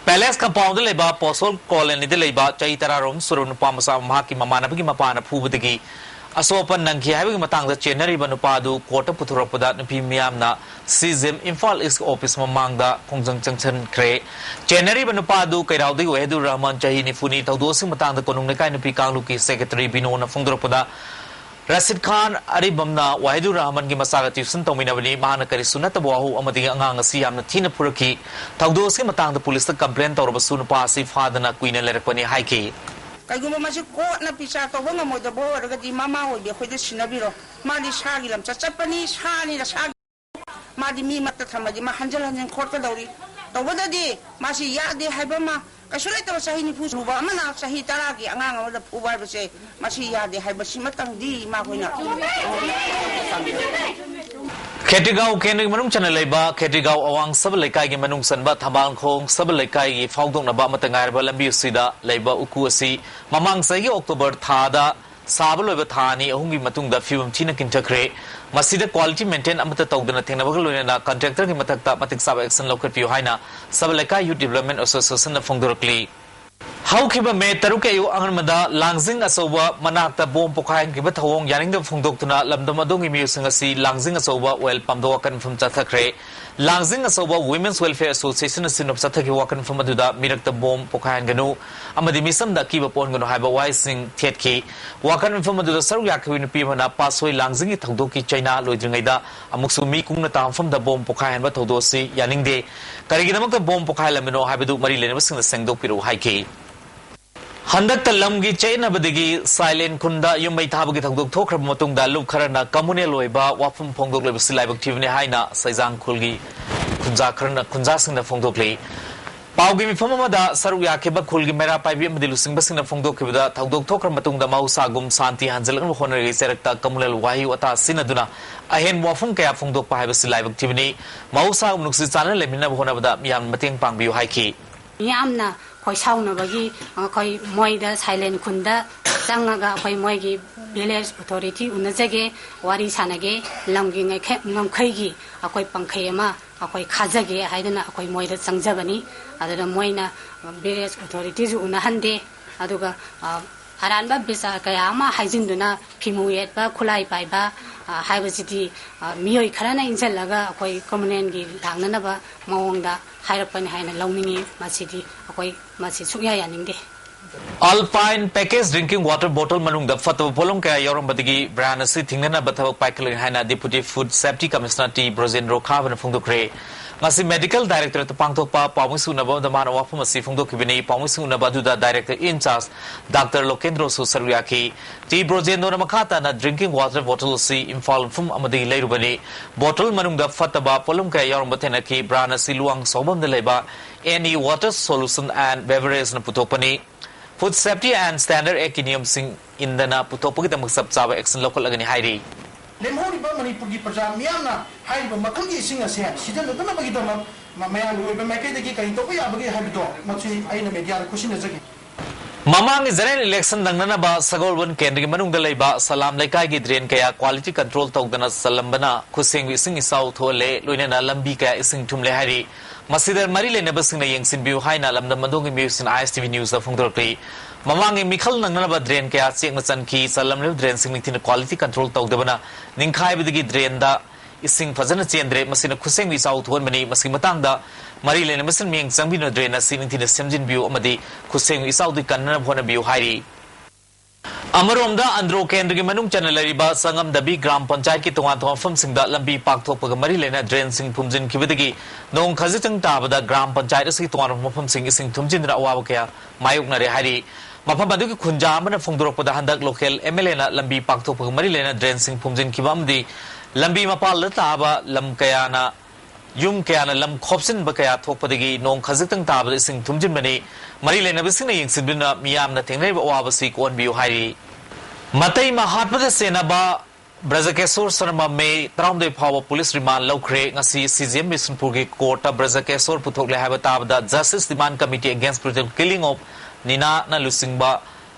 ꯄꯦꯂꯦꯁ ꯀꯝꯄꯥꯎꯟꯗ ꯂꯩꯕ ꯄꯣꯁꯣꯜ ꯀꯣꯂꯣꯅꯤꯗ ꯂꯩꯕ ꯆꯍꯤ ꯇꯔꯥꯔꯣꯝ ꯁꯨꯔꯕ ꯅꯨꯄꯥ ꯃꯆꯥ ꯑꯃ ꯃꯍꯥꯛꯀꯤ ꯃꯃꯥꯟꯅꯕꯒꯤ ꯃꯄꯥꯅ ꯐꯨꯕꯗꯒꯤ ꯑꯁꯣꯛ ꯑꯄꯟ ꯅꯪꯈꯤ ꯍꯥꯏꯕꯒꯤ ꯃꯇꯥꯡꯗ ꯆꯦꯟꯅꯔꯤꯕ ꯅꯨꯄꯥ ꯑꯗꯨ ꯀꯣꯔꯠꯇ ꯄꯨꯊꯣꯔꯛꯄꯗ ꯅꯨꯄꯤ ꯃꯤꯌꯥꯝꯅ ꯁꯤ ꯖꯤ ꯑꯦꯝ ꯏꯝꯐꯥꯜ ꯏꯁ ꯑꯣꯐꯤꯁ ꯃꯃꯥꯡꯗ ꯈꯣꯡꯖꯪ ꯆꯪꯁꯤꯟꯈ꯭ꯔꯦ꯫ ꯆꯦꯟꯅꯔꯤꯕ ꯅꯨꯄꯥ ꯑꯗꯨ ꯀꯩꯔꯥꯎꯗꯒꯤ ꯋꯥꯍꯦꯗꯨꯔ ꯔꯍꯃꯟ, ꯆꯍꯤ ꯅꯤꯐꯨꯅꯤ, ꯊꯧꯗꯣꯛ ꯑꯁꯤꯒꯤ ꯃꯇꯥꯡꯗ ꯀꯣꯅꯨꯡ ꯂꯩꯀꯥꯏ ꯅꯨꯄꯤ ꯀꯥꯡꯂꯨꯞꯀꯤ ꯁꯦꯀ꯭ꯔꯦꯇꯔꯤ ꯕꯤꯅꯣꯅ ꯐꯣꯡꯗꯣꯔꯛꯄꯗ, ꯔꯥꯁꯤꯗ ꯈꯥꯟ ꯑꯔꯤꯕꯝꯅ ꯋꯥꯍꯤꯗꯨꯔ ꯔꯍꯃꯟꯒꯤ ꯃꯆꯥꯒ ꯇ꯭ꯌꯨꯁꯟ ꯇꯧꯃꯤꯟꯅꯕꯅꯤ꯫ ꯃꯍꯥꯛꯅ ꯀꯔꯤꯁꯨ ꯅꯠꯇꯕ ꯋꯥꯍꯧ ꯑꯃꯗꯤ ꯑꯉꯥꯡ ꯑꯁꯤ ꯌꯥꯝꯅ ꯊꯤꯅ ꯐꯨꯔꯛꯈꯤ꯫ ꯊꯧꯗꯣꯛ ꯑꯁꯤꯒꯤ ꯃꯇꯥꯡꯗ ꯄꯨꯂꯤꯁꯇ ꯀꯝꯄ꯭ꯂꯦꯟ ꯇꯧꯔꯕꯁꯨ ꯅꯨꯄꯥ ꯑꯁꯤ ꯐꯥꯗꯅ ꯀꯨꯏꯅ ꯂꯩꯔꯛꯄꯅꯤ ꯍꯥꯏꯈꯤ꯫ ꯀꯩꯒꯨꯝꯕ ꯃꯁꯤ ꯀꯣꯔꯠꯅ ꯕꯤꯆꯥꯔ ꯇꯧꯕ ꯉꯝꯃꯣꯏꯗꯕ ꯑꯣꯏꯔꯒꯗꯤ ꯃꯃꯥ ꯑꯣꯏꯕꯤ ꯑꯩꯈꯣꯏꯗ ꯁꯤꯟꯅꯕꯤꯔꯣ꯫ ꯃꯥꯗꯤ ꯁꯥꯒꯤ ꯂꯝꯆꯠ ꯆꯠꯄꯅꯤ, ꯁꯥꯅꯤꯅ ꯁꯥꯒꯤ ꯃꯥꯗꯤ ꯃꯤ ꯃꯔꯛꯇ ꯊꯝꯃꯗꯤ ꯃꯥ ꯍꯟꯖꯤꯟ ꯍꯟꯖꯤꯟ ꯈꯣꯠꯀꯗꯧꯔꯤ꯫ ꯇꯧꯕꯗꯗꯤ ꯃꯥꯁꯤ ꯌꯥꯗꯦ ꯍꯥꯏꯕ ꯑꯃ, ꯀꯩꯁꯨ ꯂꯩꯇꯕ ꯆꯍꯤ ꯅꯤꯐꯨ ꯁꯨꯕ ꯑꯃꯅ ꯆꯍꯤ ꯇꯔꯥꯒꯤ ꯑꯉꯥꯡ ꯑꯃꯗ ꯐꯨꯕ ꯍꯥꯏꯕꯁꯦ, ꯃꯁꯤ ꯌꯥꯗꯦ ꯍꯥꯏꯕꯁꯤꯃꯇꯪꯗꯤ ꯃꯈꯣꯏꯅ ꯈꯦꯇ꯭ꯔꯤꯒꯥꯎ ꯀꯦꯟꯗ꯭ꯔꯒꯤ ꯃꯅꯨꯡ ꯆꯟꯅ ꯂꯩꯕ ꯈꯦꯇ꯭ꯔꯤꯒꯥꯎ ꯑꯋꯥꯡ ꯁꯕ ꯂꯩꯀꯥꯏꯒꯤ ꯃꯅꯨꯡ ꯆꯟꯕ ꯊꯝꯕꯥꯜꯈꯣꯡ ꯁꯕ ꯂꯩꯀꯥꯏꯒꯤ ꯐꯥꯎꯗꯣꯛꯅꯕ ꯑꯃꯠꯇ ꯉꯥꯏꯔꯕ ꯂꯝꯕꯤ ꯑꯁꯤꯗ ꯂꯩꯕ ꯎꯀꯨ ꯑꯁꯤ ꯃꯃꯥꯡ ꯆꯍꯤꯒꯤ ꯑꯣꯛꯇꯣꯕꯔ ꯊꯥꯗ ꯁꯥꯕ ꯂꯣꯏꯕ ꯊꯥ ꯑꯅꯤ ꯑꯍꯨꯝꯒꯤ ꯃꯇꯨꯡꯗ ꯐꯤꯕꯝ ꯊꯤꯅ ꯀꯤꯟꯊꯈ꯭ꯔꯦ꯫ ꯃꯁꯤꯗ quality maintain ꯑꯃꯠꯇ ꯇꯧꯗꯅ ꯊꯦꯡꯅꯕꯒ ꯂꯣꯏꯅꯅ contractorꯒꯤ ꯃꯊꯛꯇ ꯃꯇꯤꯛ ꯆꯥꯕ action ꯂꯧꯈꯠꯄꯤꯌꯨ ꯍꯥꯏꯅ ꯁꯕ ꯂꯩꯀꯥꯏ Youth Development Associationꯅ ꯐꯣꯡꯗꯣꯔꯛꯂꯤ꯫ ꯍꯧꯈꯤꯕ ꯃꯦ ꯇꯔꯨꯛꯀꯤ ꯑꯌꯨꯛ ꯑꯉꯟꯕꯗ ꯂꯥꯡꯖꯤꯡ ꯑꯆꯧꯕ ꯃꯅꯥꯛꯇ ꯕꯣꯝ ꯄꯣꯈꯥꯏꯍꯟꯈꯤꯕ ꯊꯧꯑꯣꯡ ꯌꯥꯅꯤꯡꯗꯕ ꯐꯣꯡꯗꯣꯛꯇꯨꯅ ꯂꯝꯗꯝ ꯑꯗꯣꯝꯒꯤ ꯃꯤꯑꯣꯏꯁꯤꯡ ꯑꯁꯤ ꯂꯥꯡꯖꯤꯡ ꯑꯆꯧꯕ oil pumpꯇ ꯋꯥꯀꯠ ꯃꯤꯐꯝ ꯆꯠꯊꯈ꯭ꯔꯦ꯫ ꯂꯥꯡꯖꯤꯡ ꯑꯆꯧꯕ Women's Welfare Associationꯅ ꯁꯤꯟꯅ ꯆꯠꯊꯈꯤꯕ ꯋꯥꯀꯠ ꯃꯤꯐꯝ ꯑꯗꯨꯗ ꯃꯤꯔꯛꯇ ꯕꯣꯝ ꯄꯣꯈꯥꯏꯍꯟꯒꯅꯨ ꯑꯃꯗꯤ ꯃꯤꯆꯝꯗ ꯑꯀꯤꯕ ꯄꯣꯛꯍꯟꯒꯅꯨ ꯍꯥꯏꯕ ꯋꯥꯍꯩꯁꯤꯡ ꯊꯦꯠꯈꯤ꯫ ꯋꯥꯀꯠ ꯃꯤꯐꯝ ꯑꯗꯨꯗ ꯁꯔꯨꯛ ꯌꯥꯈꯤꯕ ꯅꯨꯄꯤ ꯑꯃꯅ ꯄꯥꯠꯁꯣꯏ ꯂꯥꯡꯖꯤꯡꯒꯤ ꯊꯧꯗꯣꯛꯀꯤ ꯆꯩꯅꯥ ꯂꯣꯏꯗ꯭ꯔꯤꯉꯩꯗ ꯑꯃꯨꯛꯁꯨ ꯃꯤ ꯀꯨꯡꯅ ꯇꯥꯕ ꯃꯐꯝꯗ ꯕꯣꯝ ꯄꯣꯈꯥꯏꯍꯟꯕ ꯊꯧꯗꯣꯛ ꯑꯁꯤ ꯌꯥꯅꯤꯡꯗꯦ꯫ ꯀꯔꯤꯒꯤꯗꯃꯛꯇ ꯕꯣꯝ ꯄꯣꯈꯥꯏꯍꯜꯂꯝꯃꯤꯅꯣ ꯍꯥꯏꯕꯗꯨ ꯃꯔꯤ ꯂꯩꯅꯕꯁꯤꯡꯅ ꯁꯦꯡꯗꯣꯛꯄꯤꯔꯛꯎ ꯍꯥꯏꯈꯤ꯫ ꯍꯟꯗꯛꯇ ꯂꯝꯒꯤ ꯆꯌꯦꯠꯅꯕꯗꯒꯤ ꯁꯥꯏꯂꯦꯟ ꯈꯨꯟꯗ ꯌꯨꯝ ꯃꯩ ꯊꯥꯕꯒꯤ ꯊꯧꯗꯣꯛ ꯊꯣꯛꯈ꯭ꯔꯕ ꯃꯇꯨꯡꯗ ꯂꯨꯞ ꯈꯔꯅ communal ꯑꯣꯏꯕ ꯋꯥꯐꯝ ꯐꯣꯡꯗꯣꯛꯂꯤꯕꯁꯤ ꯂꯥꯏꯕꯛ ꯊꯤꯕꯅꯤ ꯍꯥꯏꯅ ꯁꯩꯖꯥꯡ ꯈꯨꯜꯒꯤ ꯈꯨꯟꯖꯥ ꯈꯔꯅ, ꯈꯨꯟꯖꯥꯁꯤꯡꯅ ꯐꯣꯡꯗꯣꯛꯂꯤ꯫ ꯄꯥꯎꯒꯤ ꯃꯤꯐꯝ ꯑꯃꯗ ꯁꯔꯨꯛ ꯌꯥꯈꯤꯕ ꯈꯨꯜꯒꯤ ꯃꯩꯔꯥ ꯄꯥꯏꯕꯤ ꯑꯃꯗꯤ ꯂꯨꯆꯤꯡꯕꯁꯤꯡꯅ ꯐꯣꯡꯗꯣꯛꯈꯤꯕꯗ ꯊꯧꯗꯣꯛ ꯊꯣꯛꯈ꯭ꯔ ꯃꯇꯨꯡꯗ ꯃꯍꯧꯁꯥꯒꯨꯝ ꯁꯥꯟꯇꯤ ꯍꯟꯖꯤꯜꯂꯛꯅꯕ ꯍꯣꯠꯅꯔꯤꯉꯩ ꯆꯩꯔꯛꯇ communal ꯋꯥꯍꯩ ꯋꯥꯇꯥ ꯁꯤꯖꯤꯟꯅꯗꯨꯅ ꯑꯍꯦꯟꯕ ꯋꯥꯐꯝ ꯀꯌꯥ ꯐꯣꯡꯗꯣꯛꯄ ꯍꯥꯏꯕꯁꯤ ꯂꯥꯏꯕꯛ ꯊꯤꯕꯅꯤ꯫ ꯃꯍꯧꯁꯥꯒꯨꯝ ꯅꯨꯡꯁꯤ ꯆꯥꯟꯅꯅ ꯂꯩꯃꯤꯟꯅꯕ ꯍꯣꯠꯅꯕꯗ ꯃꯤꯌꯥꯝꯅ ꯃꯇꯦꯡ ꯄꯥꯡꯕꯤꯌꯨ ꯍꯥꯏꯈꯤ꯫ ꯌꯥꯝꯅ ꯈꯣꯏ ꯁꯥꯎꯅꯕꯒꯤ ꯑꯩꯈꯣꯏ ꯃꯣꯏꯗ ꯁꯥꯏꯂꯦꯟ ꯈꯨꯟꯗ ꯆꯪꯉꯒ ꯑꯩꯈꯣꯏ ꯃꯣꯏꯒꯤ village authority ꯎꯅꯖꯒꯦ, ꯋꯥꯔꯤ ꯁꯥꯟꯅꯒꯦ, ꯂꯝꯒꯤ ꯉꯩꯈꯩ-, ꯉꯝꯈꯩꯒꯤ ꯑꯩꯈꯣꯏ ꯄꯪꯈꯩ ꯑꯃ ꯑꯩꯈꯣꯏ ꯈꯥꯖꯒꯦ ꯍꯥꯏꯗꯨꯅ ꯑꯩꯈꯣꯏ ꯃꯣꯏꯗ ꯆꯪꯖꯕꯅꯤ꯫ ꯑꯗꯨꯗ ꯃꯣꯏꯅ village authorityꯁꯨ ꯎꯅꯍꯟꯗꯦ꯫ ꯑꯗꯨꯒ, ꯑ, ꯑꯔꯥꯟꯕ ꯕꯤꯆꯥꯔ ꯀꯌꯥ ꯑꯃ ꯍꯥꯏꯖꯤꯟꯗꯨꯅ ꯐꯤꯃꯨ ꯌꯦꯠꯄ, ꯈꯨꯠꯂꯥꯏ ꯄꯥꯏꯕ, ꯑ, ꯍꯥꯏꯕꯁꯤꯗꯤ, ꯑ, ꯃꯤꯑꯣꯏ ꯈꯔꯅ ꯏꯟꯁꯤꯜꯂꯒ ꯑꯩꯈꯣꯏ communalꯒꯤ ꯂꯥꯛꯅꯅꯕ ꯃꯑꯣꯡꯗ ꯍꯥꯏꯔꯛꯄꯅꯤ ꯍꯥꯏꯅ ꯂꯧꯅꯤꯡꯉꯤ꯫ ꯃꯁꯤꯗꯤ ꯑꯩꯈꯣꯏ ꯃꯁꯤ ꯁꯨꯛꯌꯥ ꯌꯥꯅꯤꯡꯗꯦ꯫ Alpine Package Drinking Water Bottle ꯃꯅꯨꯡꯗ ꯐꯠꯇꯕ ꯄꯣꯠꯂꯝ ꯀꯌꯥ ꯌꯥꯎꯔꯝꯕꯗꯒꯤ brand ꯑꯁꯤ ꯊꯤꯡꯅꯅꯕ ꯊꯕꯛ ꯄꯥꯏꯈꯠꯂꯣꯏ ꯍꯥꯏꯅ Deputy Food Safety Commissioner T Brojendro ꯈꯥꯕꯅ ꯐꯣꯡꯗꯣꯛꯈ꯭ꯔꯦ꯫ ꯉꯁꯤ Medical Directorate ꯄꯥꯡꯊꯣꯛꯄ ꯄꯥꯎꯃꯤ ꯁꯤꯡ ꯎꯅꯕ ꯑꯃꯗ ꯃꯥꯅ ꯋꯥꯐꯝ ꯑꯁꯤ ꯐꯣꯡꯗꯣꯛꯈꯤꯕꯅꯤ꯫ ꯄꯥꯎꯃꯤ ꯁꯤꯡ ꯎꯅꯕ ꯑꯗꯨꯗ Director in charge Doctor ꯂꯣꯀꯦꯟꯗ꯭ꯔꯣꯁꯨ ꯁꯔꯨꯛ ꯌꯥꯈꯤ꯫ ꯇꯤ ꯕ꯭ꯔꯣꯖꯦꯟꯗ꯭ꯔꯣꯅ ꯃꯈꯥ ꯇꯥꯅ drinking water bottle ꯑꯁꯤ ꯏꯝꯐꯥꯜ ꯃꯐꯝ ꯑꯃꯗꯒꯤ ꯂꯩꯔꯨꯕꯅꯤ꯫ Bottle ꯃꯅꯨꯡꯗ ꯐꯠꯇꯕ ꯄꯣꯠꯂꯝ ꯀꯌꯥ ꯌꯥꯎꯔꯝꯕ ꯊꯦꯡꯅꯈꯤ꯫ Brand ꯑꯁꯤ ꯂꯨꯋꯥꯡ ꯁꯥꯎꯕꯝꯗ ꯂꯩꯕ N E Water Solution and Beverageꯅ ꯄꯨꯊꯣꯛꯄꯅꯤ꯫ Food Safety and Standard Actꯀꯤ ꯅꯤꯌꯝꯁꯤꯡ ꯏꯟꯗꯅ ꯄꯨꯊꯣꯛꯄꯒꯤꯗꯃꯛ ꯆꯞ ꯆꯥꯕ action ꯂꯧꯈꯠꯂꯒꯅꯤ ꯍꯥꯏꯔꯤ꯫ ꯂꯦꯝꯍꯧꯔꯤꯕ ꯃꯅꯤꯄꯨꯔꯒꯤ ꯄ꯭ꯔꯖꯥ ꯃꯤꯌꯥꯝꯅ ꯍꯥꯏꯔꯤꯕ ꯃꯈꯜꯒꯤ ꯏꯁꯤꯡ ꯑꯁꯦ ꯁꯤꯖꯤꯟꯅꯗꯅꯕꯒꯤꯗꯃꯛ ꯃ-, ꯃꯌꯥꯝꯒꯤ ꯑꯣꯏꯕ ꯃꯥꯏꯀꯩꯗꯒꯤ ꯀꯔꯤ ꯇꯧꯕ ꯌꯥꯕꯒꯦ ꯍꯥꯏꯕꯗꯣ ꯃꯁꯤ ꯑꯩꯅ mediaꯗ ꯈꯨꯠꯁꯤꯟꯅꯖꯒꯦ꯫ ꯃꯃꯥꯡꯒꯤ general election ꯅꯪꯅꯅꯕ ꯁꯒꯣꯜꯕꯟ ꯀꯦꯟꯗ꯭ꯔꯒꯤ ꯃꯅꯨꯡꯗ ꯂꯩꯕ ꯁꯂꯥꯝ ꯂꯩꯀꯥꯏꯒꯤ drain ꯀꯌꯥ quality control ꯇꯧꯗꯅ ꯆꯜꯂꯝꯕꯅ ꯈꯨꯠꯁꯦꯝꯒꯤ ꯏꯁꯤꯡ ꯏꯆꯥꯎ ꯊꯣꯛꯍꯜꯂꯦ, ꯂꯣꯏꯅꯅ ꯂꯝꯕꯤ ꯀꯌꯥ ꯏꯁꯤꯡ ꯊꯨꯝꯂꯦ ꯍꯥꯏꯔꯤ꯫ ꯃꯁꯤꯗ ꯃꯔꯤ ꯂꯩꯅꯕꯁꯤꯡꯅ ꯌꯦꯡꯁꯤꯟꯕꯤꯌꯨ ꯍꯥꯏꯅ ꯂꯝꯗꯝ ꯑꯗꯣꯝꯒꯤ ꯃꯤꯑꯣꯏꯁꯤꯡꯅ ISTV Newsꯇ ꯐꯣꯡꯗꯣꯔꯛꯂꯤ꯫ ꯃꯃꯥꯡꯒꯤ ꯃꯤꯈꯜ ꯅꯪꯅꯅꯕ drain ꯀꯌꯥ ꯆꯦꯛꯅ ꯆꯟꯈꯤ꯫ ꯆꯜꯂꯝꯂꯤꯕ drainꯁꯤꯡ ꯅꯤꯡꯊꯤꯅ quality control ꯇꯧꯗꯕꯅ ꯅꯤꯡꯈꯥꯏꯕꯗꯒꯤ drainꯗ ꯏꯁꯤꯡ ꯐꯖꯅ ꯆꯦꯟꯗ꯭ꯔꯦ꯫ ꯃꯁꯤꯅ ꯈꯨꯠꯁꯦꯝꯒꯤ ꯏꯆꯥꯎ ꯊꯣꯛꯍꯟꯕꯅꯤ꯫ ꯃꯁꯤꯒꯤ ꯃꯇꯥꯡꯗ ꯃꯔꯤ ꯂꯩꯅꯕꯁꯤꯡ ꯃꯤꯠꯌꯦꯡ ꯆꯪꯕꯤꯗꯨꯅ drain ꯑꯁꯤ ꯅꯤꯡꯊꯤꯅ ꯁꯦꯝꯖꯤꯟꯕꯤꯌꯨ ꯑꯃꯗꯤ ꯈꯨꯠꯁꯦꯝꯒꯤ ꯏꯆꯥꯎꯗꯒꯤ ꯀꯟꯅꯅꯕ ꯍꯣꯠꯅꯕꯤꯌꯨ ꯍꯥꯏꯔꯤ꯫ ꯑꯃꯔꯣꯝꯗ ꯑꯟꯗ꯭ꯔꯣ ꯀꯦꯟꯗ꯭ꯔꯒꯤ ꯃꯅꯨꯡ ꯆꯟꯅ ꯂꯩꯔꯤꯕ ꯆꯪꯉꯝꯗꯕꯤ ꯒ꯭ꯔꯥꯝ ꯄꯟꯆꯥꯌꯠꯀꯤ ꯇꯣꯉꯥꯟ ꯇꯣꯉꯥꯟꯕ ꯃꯐꯝꯁꯤꯡꯗ ꯂꯝꯕꯤ ꯄꯥꯛꯊꯣꯛꯄꯒ ꯃꯔꯤ ꯂꯩꯅ drainꯁꯤꯡ ꯐꯨꯝꯖꯤꯟꯈꯤꯕꯗꯒꯤ ꯅꯣꯡ ꯈꯖꯤꯛꯇꯪ ꯇꯥꯕꯗ ꯒ꯭ꯔꯥꯝ ꯄꯟꯆꯥꯌꯠ ꯑꯁꯤꯒꯤ ꯇꯣꯉꯥꯟꯕ ꯃꯐꯝꯁꯤꯡ ꯏꯁꯤꯡ ꯊꯨꯝꯖꯤꯟꯗꯨꯅ ꯑꯋꯥꯕ ꯀꯌꯥ ꯃꯥꯌꯣꯛꯅꯔꯦ ꯍꯥꯏꯔꯤ꯫ ꯃꯐꯝ ꯑꯗꯨꯒꯤ ꯈꯨꯟꯖꯥ ꯑꯃꯅ ꯐꯣꯡꯗꯣꯔꯛꯄꯗ ꯍꯟꯗꯛ local MLAꯅ ꯂꯝꯕꯤ ꯄꯥꯛꯊꯣꯛꯄꯒ ꯃꯔꯤ ꯂꯩꯅ drainꯁꯤꯡ ꯐꯨꯝꯖꯤꯟꯈꯤꯕ ꯑꯃꯗꯤ ꯂꯝꯕꯤ ꯃꯄꯥꯜꯗ ꯇꯥꯕ ꯂꯝ ꯀꯌꯥꯅ ꯌꯨꯝ ꯀꯌꯥꯅ ꯂꯝ ꯈꯣꯞꯆꯤꯟꯕ ꯀꯌꯥ ꯊꯣꯛꯄꯗꯒꯤ ꯅꯣꯡ ꯈꯖꯤꯛꯇꯪ ꯇꯥꯕꯗ ꯏꯁꯤꯡ ꯊꯨꯝꯖꯤꯟꯕꯅꯤ꯫ ꯃꯔꯤ ꯂꯩꯅꯕꯁꯤꯡꯅ ꯌꯦꯡꯁꯤꯟꯕꯤꯗꯨꯅ ꯃꯤꯌꯥꯝꯅ ꯊꯦꯡꯅꯔꯤꯕ ꯑꯋꯥꯕꯁꯤ ꯀꯣꯛꯍꯟꯕꯤꯌꯨ ꯍꯥꯏꯔꯤ꯫ ꯃꯇꯩ ꯃꯍꯥꯠꯄꯗ ꯆꯦꯟꯅꯕ ꯕ꯭ꯔꯖꯀꯦꯁꯣꯔ ꯁꯔꯃ ꯃꯦ ꯇꯔꯥꯍꯨꯝꯗꯣꯏ ꯐꯥꯎꯕ police remand ꯂꯧꯈ꯭ꯔꯦ꯫ ꯉꯁꯤ CJM ꯕꯤꯁꯅꯨꯄꯨꯔꯒꯤ courtꯇ ꯕ꯭ꯔꯖꯀꯦꯁꯣꯔ ꯄꯨꯊꯣꯛꯂꯦ ꯍꯥꯏꯕ ꯇꯥꯕꯗ Justice Demand Committee Against Brutal Killing of ꯅꯤꯅꯥꯅ ꯂꯨꯆꯤꯡꯕ